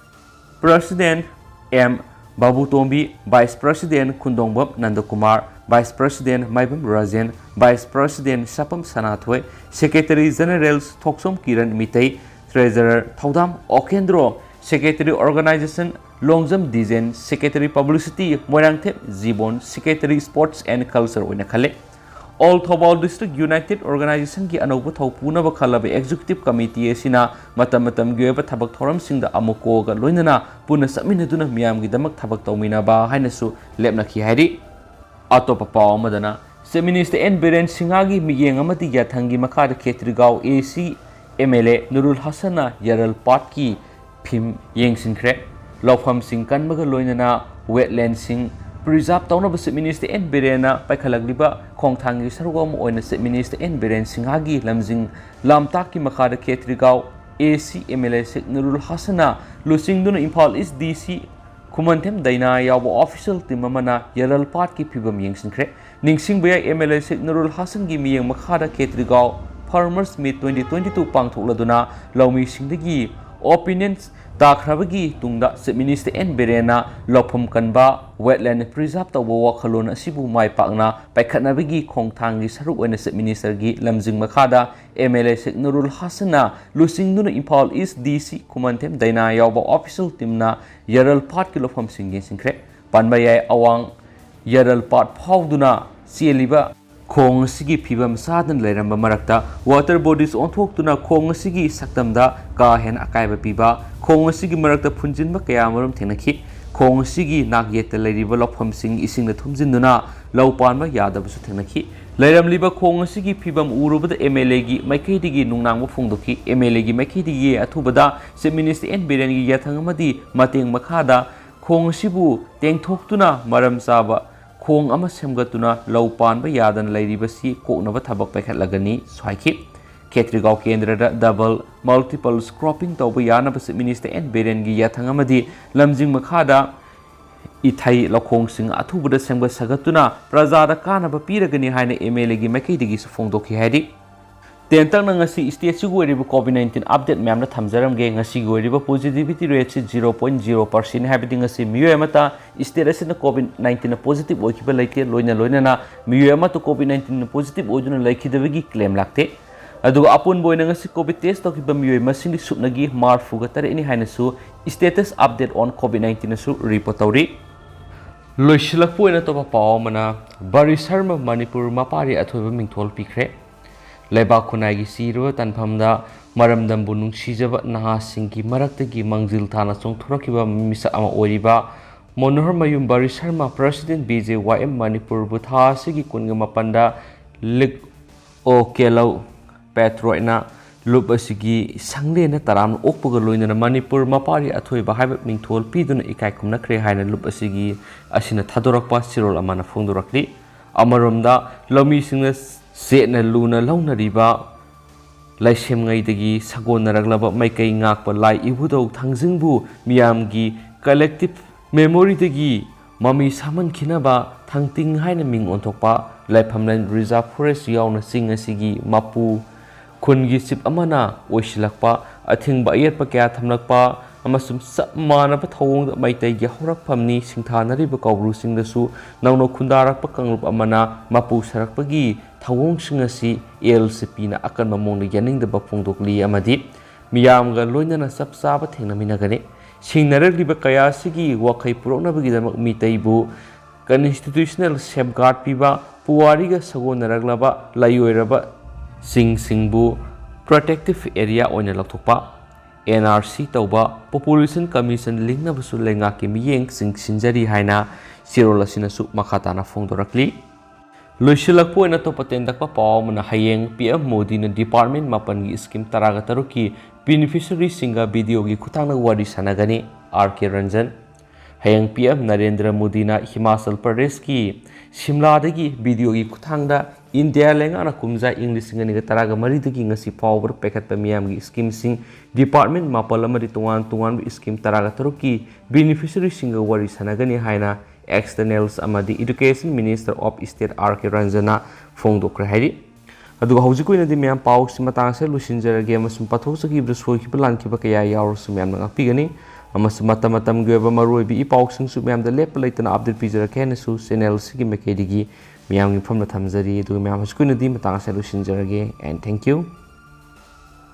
President M ꯕꯥꯕꯨꯇꯣꯝꯕꯤ, Vice President ꯈꯨꯟꯗꯣꯡꯕꯝ ꯅꯟꯗꯀꯨꯃꯥꯔ, Vice President ꯃꯥꯏꯕꯝ ꯔꯥꯖꯦꯟ, Vice President ꯁꯥꯄꯝ ꯁꯅꯥꯊꯣꯏ, Secretary General ꯊꯣꯛꯆꯣꯝ ꯀꯤꯔꯟ ꯃꯤꯇꯩ, Treasurer ꯊꯧꯗꯥꯝ ꯑꯣꯀꯦꯟꯗ꯭ꯔꯣ, Secretary Organization Longjam ꯗꯤꯖꯦꯟ, Secretary Publicity Moirangthem ꯖꯤꯕꯣꯟ, Secretary Sports and Culture ꯑꯣꯏꯅ ꯈꯜꯂꯦ꯫ All Thoubal District United Organizationꯒꯤ ꯑꯅꯧꯕ ꯊꯧ ꯄꯨꯅꯕ ꯈꯜꯂꯕ executive committee ꯑꯁꯤꯅ ꯃꯇꯝ ꯃꯇꯝꯒꯤ ꯑꯣꯏꯕ ꯊꯕꯛ ꯊꯧꯔꯝꯁꯤꯡꯗ ꯑꯃꯨꯛ ꯀꯣꯒ ꯂꯣꯏꯅꯅ ꯄꯨꯟꯅ ꯆꯠꯃꯤꯟꯅꯗꯨꯅ ꯃꯤꯌꯥꯝꯒꯤꯗꯃꯛ ꯊꯕꯛ ꯇꯧꯃꯤꯟꯅꯕ ꯍꯥꯏꯅꯁꯨ ꯂꯦꯞꯅꯈꯤ ꯍꯥꯏꯔꯤ꯫ ꯑꯇꯣꯞꯄ ꯄꯥꯎ ꯑꯃꯗꯅ, Chief Minister N ꯕꯤꯔꯦꯟ ꯁꯤꯡꯍꯒꯤ ꯃꯤꯠꯌꯦꯡ ꯑꯃꯗꯤ ꯌꯥꯊꯪꯒꯤ ꯃꯈꯥꯗ ꯈꯦꯇ꯭ꯔꯤꯒꯥꯎ A C M L A ꯅꯨꯔꯨꯜ ꯍꯁꯟꯅ ꯌꯥꯔꯜ ꯄꯥꯠꯀꯤ ꯐꯤꯝ ꯌꯦꯡꯁꯤꯟꯈ꯭ꯔꯦ꯫ ꯂꯧꯐꯝꯁꯤꯡ ꯀꯟꯕꯒ ꯂꯣꯏꯅꯅ wetlandꯁꯤꯡ preserve ꯇꯧꯅꯕ Chief Minister N ꯕꯤꯔꯦꯟꯅ ꯄꯥꯏꯈꯠꯂꯛꯂꯤꯕ ꯈꯣꯡꯊꯥꯡꯒꯤ ꯁꯔꯨꯛ ꯑꯃ ꯑꯣꯏꯅ Chief Minister N ꯕꯤꯔꯦꯟ ꯁꯤꯡꯍꯒꯤ ꯂꯝꯖꯤꯡ ꯂꯝꯇꯥꯛꯀꯤ ꯃꯈꯥꯗ ꯈꯦꯇ꯭ꯔꯤꯒꯥꯎ A C M L A ꯁꯦꯛ ꯅꯨꯔꯨꯜ ꯍꯁꯟꯅ ꯂꯨꯆꯤꯡꯗꯨꯅ ꯏꯝꯐꯥꯜ East D C ꯈꯨꯃꯟꯊꯦꯝ ꯗꯩꯅꯥ ꯌꯥꯎꯕ official team ꯑꯃꯅ ꯌꯥꯔꯜ ꯄꯥꯠꯀꯤ ꯐꯤꯕꯝ ꯌꯦꯡꯁꯤꯟꯈ꯭ꯔꯦ꯫ ꯅꯤꯡꯁꯤꯡꯕ ꯌꯥꯏ, M L A ꯁꯦꯛ ꯅꯨꯔꯨꯜ ꯍꯁꯟꯒꯤ ꯃꯤꯠꯌꯦꯡ ꯃꯈꯥꯗ ꯈꯦꯇ꯭ꯔꯤꯒꯥꯎ Farmers Meet twenty twenty-two ꯄꯥꯡꯊꯣꯛꯂꯗꯨꯅ ꯂꯧꯃꯤꯁꯤꯡꯗꯒꯤ opinions ꯇꯥꯈ꯭ꯔꯕꯒꯤ ꯇꯨꯡꯗ Chief Minister N ꯕꯤꯔꯦꯟꯅ ꯂꯧꯐꯝ ꯀꯟꯕ wetland preserve ꯇꯧꯕ ꯋꯥꯈꯜꯂꯣꯟ ꯑꯁꯤꯕꯨ ꯃꯥꯏ ꯄꯥꯛꯅ ꯄꯥꯏꯈꯠꯅꯕꯒꯤ ꯈꯣꯡꯊꯥꯡꯒꯤ ꯁꯔꯨꯛ ꯑꯣꯏꯅ Chief Ministerꯒꯤ ꯂꯝꯖꯤꯡ ꯃꯈꯥꯗ M L A ꯁꯦꯛ ꯅꯨꯔꯨꯜ ꯍꯁꯟꯅ ꯂꯨꯆꯤꯡꯗꯨꯅ ꯏꯝꯐꯥꯜ East D C ꯈꯨꯃꯟꯊꯦꯝ ꯗꯩꯅꯥ ꯌꯥꯎꯕ official teamꯅ ꯌꯥꯔꯜ ꯄꯥꯠꯀꯤ ꯂꯧꯐꯝꯁꯤꯡ ꯌꯦꯡꯁꯤꯟꯈ꯭ꯔꯦ꯫ ꯄꯥꯟꯕ ꯌꯥꯏ, ꯑꯋꯥꯡ ꯌꯥꯔꯜ ꯄꯥꯠ ꯐꯥꯎꯗꯨꯅ ꯆꯦꯜꯂꯤꯕ ꯈꯣꯡ ꯑꯁꯤꯒꯤ ꯐꯤꯕꯝ ꯆꯥꯗꯅ ꯂꯩꯔꯝꯕ ꯃꯔꯛꯇ water bodies ꯑꯣꯟꯊꯣꯛꯇꯨꯅ ꯈꯣꯡ ꯑꯁꯤꯒꯤ ꯁꯛꯇꯝꯗ ꯀꯥ ꯍꯦꯟꯅ ꯑꯀꯥꯏꯕ ꯄꯤꯕ, ꯈꯣꯡ ꯑꯁꯤꯒꯤ ꯃꯔꯛꯇ ꯐꯨꯟꯖꯤꯟꯕ ꯀꯌꯥ ꯑꯃꯔꯣꯝ ꯊꯦꯡꯅꯈꯤ꯫ ꯈꯣꯡ ꯑꯁꯤꯒꯤ ꯅꯥꯛꯌꯦꯠꯇ ꯂꯩꯔꯤꯕ ꯂꯧꯐꯝꯁꯤꯡ ꯏꯁꯤꯡꯅ ꯊꯨꯝꯖꯤꯟꯗꯨꯅ ꯂꯧ ꯄꯥꯟꯕ ꯌꯥꯗꯕꯁꯨ ꯊꯦꯡꯅꯈꯤ꯫ ꯂꯩꯔꯝꯂꯤꯕ ꯈꯣꯡ ꯑꯁꯤꯒꯤ ꯐꯤꯕꯝ ꯎꯔꯨꯕꯗ M L Aꯒꯤ ꯃꯥꯏꯀꯩꯗꯒꯤ ꯅꯨꯡꯅꯥꯡꯕ ꯐꯣꯡꯗꯣꯛꯈꯤ꯫ M L Aꯒꯤ ꯃꯥꯏꯀꯩꯗꯒꯤ ꯑꯊꯨꯕꯗ Chief Minister N ꯕꯤꯔꯦꯟꯒꯤ ꯌꯥꯊꯪ ꯑꯃꯗꯤ ꯃꯇꯦꯡ ꯃꯈꯥꯗ ꯈꯣꯡ ꯑꯁꯤꯕꯨ ꯇꯦꯡꯊꯣꯛꯇꯨꯅ ꯃꯔꯝ ꯆꯥꯕ ꯈꯣꯡ ꯑꯃ ꯁꯦꯝꯒꯠꯇꯨꯅ ꯂꯧ ꯄꯥꯟꯕ ꯌꯥꯗꯅ ꯂꯩꯔꯤꯕꯁꯤ ꯀꯣꯛꯅꯕ ꯊꯕꯛ ꯄꯥꯏꯈꯠꯂꯒꯅꯤꯁꯨ ꯍꯥꯏꯈꯤ꯫ ꯈꯦꯇ꯭ꯔꯤꯒꯥꯎ ꯀꯦꯟꯗ꯭ꯔꯗ double multiple cropping ꯇꯧꯕ ꯌꯥꯅꯕ Chief Minister N ꯕꯤꯔꯦꯟꯒꯤ ꯌꯥꯊꯪ ꯑꯃꯗꯤ ꯂꯝꯖꯤꯡ ꯃꯈꯥꯗ ꯏꯊꯩ ꯂꯧꯈꯣꯡꯁꯤꯡ ꯑꯊꯨꯕꯗ ꯁꯦꯝꯒꯠ ꯁꯥꯒꯠꯇꯨꯅ ꯄ꯭ꯔꯖꯥꯗ ꯀꯥꯟꯅꯕ ꯄꯤꯔꯒꯅꯤ ꯍꯥꯏꯅ ꯑꯦꯝ ꯑꯦꯜ ꯑꯦꯒꯤ ꯃꯥꯏꯀꯩꯗꯒꯤꯁꯨ ꯐꯣꯡꯗꯣꯛꯈꯤ ꯍꯥꯏꯔꯤ꯫ ꯇꯦꯟꯇꯛꯅ ꯉꯁꯤ ꯁ꯭ꯇꯦꯠꯁꯤꯒꯤ ꯑꯣꯏꯔꯤꯕ ꯀꯣꯚꯤꯗ ꯅꯥꯏꯟꯇꯤꯟ ꯑꯞꯗꯦꯠ ꯃꯌꯥꯝꯅ ꯊꯝꯖꯔꯝꯒꯦ꯫ ꯉꯁꯤꯒꯤ ꯑꯣꯏꯔꯤꯕ ꯄꯣꯖꯤꯇꯤꯚꯤꯇꯤ ꯔꯦꯠꯁꯤ ꯖꯤꯔꯣ ꯄꯣꯏꯟ ꯖꯤꯔꯣ ꯄꯥꯔꯁꯦꯟꯅꯤ, ꯍꯥꯏꯕꯗꯤ ꯉꯁꯤ ꯃꯤꯑꯣꯏ ꯑꯃꯠꯇ ꯁ꯭ꯇꯦꯠ ꯑꯁꯤꯗ ꯀꯣꯚꯤꯗ ꯅꯥꯏꯟꯇꯤꯟꯅ ꯄꯣꯖꯤꯇꯤꯚ ꯑꯣꯏꯈꯤꯕ ꯂꯩꯇꯦ꯫ ꯂꯣꯏꯅ ꯂꯣꯏꯅꯅ ꯃꯤꯑꯣꯏ ꯑꯃꯠꯇ ꯀꯣꯚꯤꯗ ꯅꯥꯏꯟꯇꯤꯟꯅ ꯄꯣꯖꯤꯇꯤꯚ ꯑꯣꯏꯗꯨꯅ ꯂꯩꯈꯤꯗꯕꯒꯤ ꯀ꯭ꯂꯦꯝ ꯂꯥꯛꯇꯦ꯫ ꯑꯗꯨꯒ ꯑꯄꯨꯟꯕ ꯑꯣꯏꯅ ꯉꯁꯤ ꯀꯣꯚꯤꯗ ꯇꯦꯁ ꯇꯧꯈꯤꯕ ꯃꯤꯑꯣꯏ ꯃꯁꯤꯡꯗꯤ ꯁꯨꯞꯅꯒꯤ ꯃꯔꯤꯐꯨꯒ ꯇꯔꯦꯠꯅꯤ ꯍꯥꯏꯅꯁꯨ Status Update on COVID nineteen ꯑꯁꯨ ꯔꯤꯄꯣꯔꯠ ꯇꯧꯔꯤ꯫ ꯂꯣꯏꯁꯤꯜꯂꯛꯄ ꯑꯣꯏꯅ ꯑꯇꯣꯞꯄ ꯄꯥꯎ ꯑꯃꯅ, ꯕꯥꯔꯤ ꯁꯔꯃ ꯃꯅꯤꯄꯨꯔ ꯃꯄꯥꯔꯤ ꯑꯊꯣꯏꯕ ꯃꯤꯡꯊꯣꯜ ꯄꯤꯈ꯭ꯔꯦ꯫ ꯂꯩꯕꯥꯛ ꯈꯨꯟꯅꯥꯏꯒꯤ ꯆꯤꯔꯕ ꯇꯥꯟꯐꯝꯗ ꯃꯔꯝꯗꯝꯕꯨ ꯅꯨꯡꯁꯤꯖꯕ ꯅꯍꯥꯁꯤꯡꯒꯤ ꯃꯔꯛꯇꯒꯤ ꯃꯥꯡꯖꯤꯜ ꯊꯥꯅ ꯆꯣꯡꯊꯣꯔꯛꯈꯤꯕ ꯃꯤꯁꯛ ꯑꯃ ꯑꯣꯏꯔꯤꯕ ꯃꯣꯅꯣꯍꯔ ꯃꯌꯨꯝ ꯕꯥꯔꯤ Sharma, President B J Y M ꯃꯅꯤꯄꯨꯔꯕꯨ ꯊꯥ ꯑꯁꯤꯒꯤ ꯀꯨꯟꯒ ꯃꯥꯄꯟꯗ ꯂꯤꯛ ꯑꯣ ꯀꯦꯂꯧ ꯄꯦꯇ꯭ꯔꯣꯏꯠꯅ ꯂꯨꯞ ꯑꯁꯤꯒꯤ ꯁꯪꯂꯦꯟꯅ ꯇꯔꯥꯝꯅ ꯑꯣꯛꯄꯒ ꯂꯣꯏꯅꯅ ꯃꯅꯤꯄꯨꯔ ꯃꯄꯥꯔꯤ ꯑꯊꯣꯏꯕ ꯍꯥꯏꯕ ꯃꯤꯡꯊꯣꯜ ꯄꯤꯗꯨꯅ ꯏꯀꯥꯏ ꯈꯨꯝꯅꯈ꯭ꯔꯦ ꯍꯥꯏꯅ ꯂꯨꯞ ꯑꯁꯤꯒꯤ, ꯑꯁꯤꯅ ꯊꯥꯗꯣꯔꯛꯄ ꯆꯦꯔꯣꯜ ꯑꯃꯅ ꯐꯣꯡꯗꯣꯔꯛꯂꯤ꯫ ꯑꯃꯔꯣꯝꯗ, ꯂꯧꯃꯤꯁꯤꯡꯅ ꯆꯦꯠꯅ ꯂꯨꯅ ꯂꯧꯅꯔꯤꯕ ꯂꯥꯏꯁꯦꯝꯉꯩꯗꯒꯤ ꯁꯥꯒꯣꯟꯅꯔꯛꯂꯕ ꯃꯥꯏꯀꯩ ꯉꯥꯛꯄ ꯂꯥꯏ ꯏꯕꯨꯙꯧ ꯊꯥꯡꯖꯤꯡꯕꯨ ꯃꯤꯌꯥꯝꯒꯤ collective memoryꯗꯒꯤ ꯃꯃꯤ ꯁꯥꯃꯟꯈꯤꯅꯕ ꯊꯥꯡꯇꯤꯡ ꯍꯥꯏꯅ ꯃꯤꯡ ꯑꯣꯟꯊꯣꯛꯄ ꯂꯥꯏꯐꯝꯂꯦꯟ reserve forest ꯌꯥꯎꯅ ꯆꯤꯡ ꯑꯁꯤꯒꯤ ꯃꯄꯨ ꯈꯨꯟꯒꯤ chief ꯑꯃꯅ ꯑꯣꯏꯁꯤꯜꯂꯛꯄ, ꯑꯊꯤꯡꯕ ꯑꯌꯦꯠꯄ ꯀꯌꯥ ꯊꯝꯂꯛꯄ ꯑꯃꯁꯨꯡ ꯆꯞ ꯃꯥꯟꯅꯕ ꯊꯧꯑꯣꯡꯗ ꯃꯩꯇꯩꯒꯤ ꯍꯧꯔꯛꯐꯝꯅꯤ ꯁꯤꯡꯊꯥꯅꯔꯤꯕ ꯀꯧꯕ꯭ꯔꯨꯁꯤꯡꯗꯁꯨ ꯅꯧꯅ ꯈꯨꯟꯗꯥꯔꯛꯄ ꯀꯥꯡꯂꯨꯞ ꯑꯃꯅ ꯃꯄꯨ ꯁꯥꯔꯛꯄꯒꯤ ꯊꯧꯑꯣꯡꯁꯤꯡ ꯑꯁꯤ ꯑꯦꯜ ꯁꯤ ꯄꯤꯅ ꯑꯀꯟꯕ ꯃꯑꯣꯡꯗ ꯌꯥꯅꯤꯡꯗꯕ ꯐꯣꯡꯗꯣꯛꯂꯤ ꯑꯃꯗꯤ ꯃꯤꯌꯥꯝꯒ ꯂꯣꯏꯅꯅ ꯆꯞ ꯆꯥꯕ ꯊꯦꯡꯅꯃꯤꯟꯅꯒꯅꯤ꯫ ꯁꯤꯡꯅꯔꯛꯂꯤꯕ ꯀꯌꯥ ꯑꯁꯤꯒꯤ ꯋꯥꯈꯩ ꯄꯨꯔꯛꯅꯕꯒꯤꯗꯃꯛ ꯃꯤꯇꯩꯕꯨ constitutional safeguard ꯄꯤꯕ, ꯄꯨꯋꯥꯔꯤꯒ ꯁꯥꯒꯣꯟꯅꯔꯛꯂꯕ ꯂꯥꯏꯑꯣꯏꯔꯕ ꯆꯤꯡꯁꯤꯡꯕꯨ protective area ꯑꯣꯏꯅ ꯂꯧꯊꯣꯛꯄ, N R C ꯇꯧꯕ, Population Commission ꯂꯤꯡꯅꯕꯁꯨ ꯂꯩꯉꯥꯛꯀꯤ ꯃꯤꯠꯌꯦꯡꯁꯤꯡ ꯁꯤꯟꯖꯔꯤ ꯍꯥꯏꯅ ꯆꯦꯔꯣꯜ ꯑꯁꯤꯅꯁꯨ ꯃꯈꯥ ꯇꯥꯅ ꯐꯣꯡꯗꯣꯔꯛꯂꯤ꯫ ꯂꯣꯏꯁꯤꯜꯂꯛꯄ ꯑꯣꯏꯅ ꯑꯇꯣꯞꯄ ꯇꯦꯟꯗꯛꯄ ꯄꯥꯎ ꯑꯃꯅ, ꯍꯌꯦꯡ P M ꯃꯣꯗꯤꯅ department ꯃꯥꯄꯟꯒꯤ scheme ꯇꯔꯥꯒ ꯇꯔꯨꯛꯀꯤ beneficiaryꯁꯤꯡꯒ videoꯒꯤ ꯈꯨꯠꯊꯥꯡꯗ ꯋꯥꯔꯤ ꯁꯥꯟꯅꯒꯅꯤ꯫ R K Ranjan. ꯍꯌꯦꯡ ꯄꯤ ꯑꯦꯝ ꯅꯔꯦꯟꯗ꯭ꯔ ꯃꯣꯗꯤꯅ ꯍꯤꯃꯥꯆꯜ ꯄ꯭ꯔꯗꯦꯁꯀꯤ ꯁꯤꯝꯂꯥꯗꯒꯤ ꯚꯤꯗꯤꯑꯣꯒꯤ ꯈꯨꯠꯊꯥꯡꯗ ꯏꯟꯗꯤꯌꯥ ꯂꯩꯉꯥꯛꯅ ꯀꯨꯝꯖꯥ ꯏꯪ ꯂꯤꯁꯤꯡ ꯑꯅꯤꯒ ꯇꯔꯥꯒ ꯃꯔꯤꯗꯒꯤ ꯉꯁꯤ ꯐꯥꯎꯕꯗ ꯄꯥꯏꯈꯠꯄ ꯃꯤꯌꯥꯝꯒꯤ ꯁ꯭ꯀꯤꯝꯁꯤꯡ, ꯗꯤꯄꯥꯔꯠꯃꯦꯟ ꯃꯥꯄꯜ ꯑꯃꯗꯤ ꯇꯣꯉꯥꯟ ꯇꯣꯉꯥꯟꯕ ꯁ꯭ꯀꯤꯝ ꯇꯔꯥꯒ ꯇꯔꯨꯛꯀꯤ ꯕꯦꯅꯤꯐꯤꯁꯔꯤꯁꯤꯡꯒ ꯋꯥꯔꯤ ꯁꯥꯟꯅꯒꯅꯤ ꯍꯥꯏꯅ ꯑꯦꯛꯁꯇꯔꯅꯦꯜꯁ ꯑꯃꯗꯤ education minister of state R K ꯔꯟꯖꯟꯅ ꯐꯣꯡꯗꯣꯛꯈ꯭ꯔꯦ ꯍꯥꯏꯔꯤ꯫ ꯑꯗꯨꯒ ꯍꯧꯖꯤꯛ ꯑꯣꯏꯅꯗꯤ ꯃꯌꯥꯝ ꯄꯥꯎꯁꯤ ꯃꯇꯥꯡ ꯑꯁꯤꯗ ꯂꯣꯏꯁꯤꯟꯖꯔꯒꯦ, ꯑꯃꯁꯨꯡ ꯄꯥꯊꯣꯛꯆꯈꯤꯕꯗ ꯁꯣꯏꯈꯤꯕ ꯂꯥꯟꯈꯤꯕ ꯀꯌꯥ ꯌꯥꯎꯔꯁꯨ ꯃꯌꯥꯝꯅ ꯉꯥꯛꯄꯤꯒꯅꯤ, ꯑꯃꯁꯨꯡ ꯃꯇꯝ ꯃꯇꯝꯒꯤ ꯑꯣꯏꯕ ꯃꯔꯨꯑꯣꯏꯕ ꯏ ꯄꯥꯎꯁꯤꯡꯁꯨ ꯃꯌꯥꯝꯗ ꯂꯦꯞꯄ ꯂꯩꯇꯅ ꯑꯞꯗꯦꯠ ꯄꯤꯖꯔꯛꯀꯦ ꯍꯥꯏꯅꯁꯨ ꯆꯦꯅꯦꯜꯁꯤꯒꯤ ꯃꯥꯏꯀꯩꯗꯒꯤ ꯃꯌꯥꯝꯒꯤ ꯃꯐꯝꯗ ꯊꯝꯖꯔꯤ꯫ ꯑꯗꯨꯒ ꯃꯌꯥꯝ ꯍꯧꯖꯤꯛꯀꯤ ꯑꯣꯏꯅꯗꯤ ꯃꯇꯥꯡ ꯑꯁꯤꯗ ꯂꯣꯏꯁꯤꯟꯖꯔꯒꯦ, and thank you꯫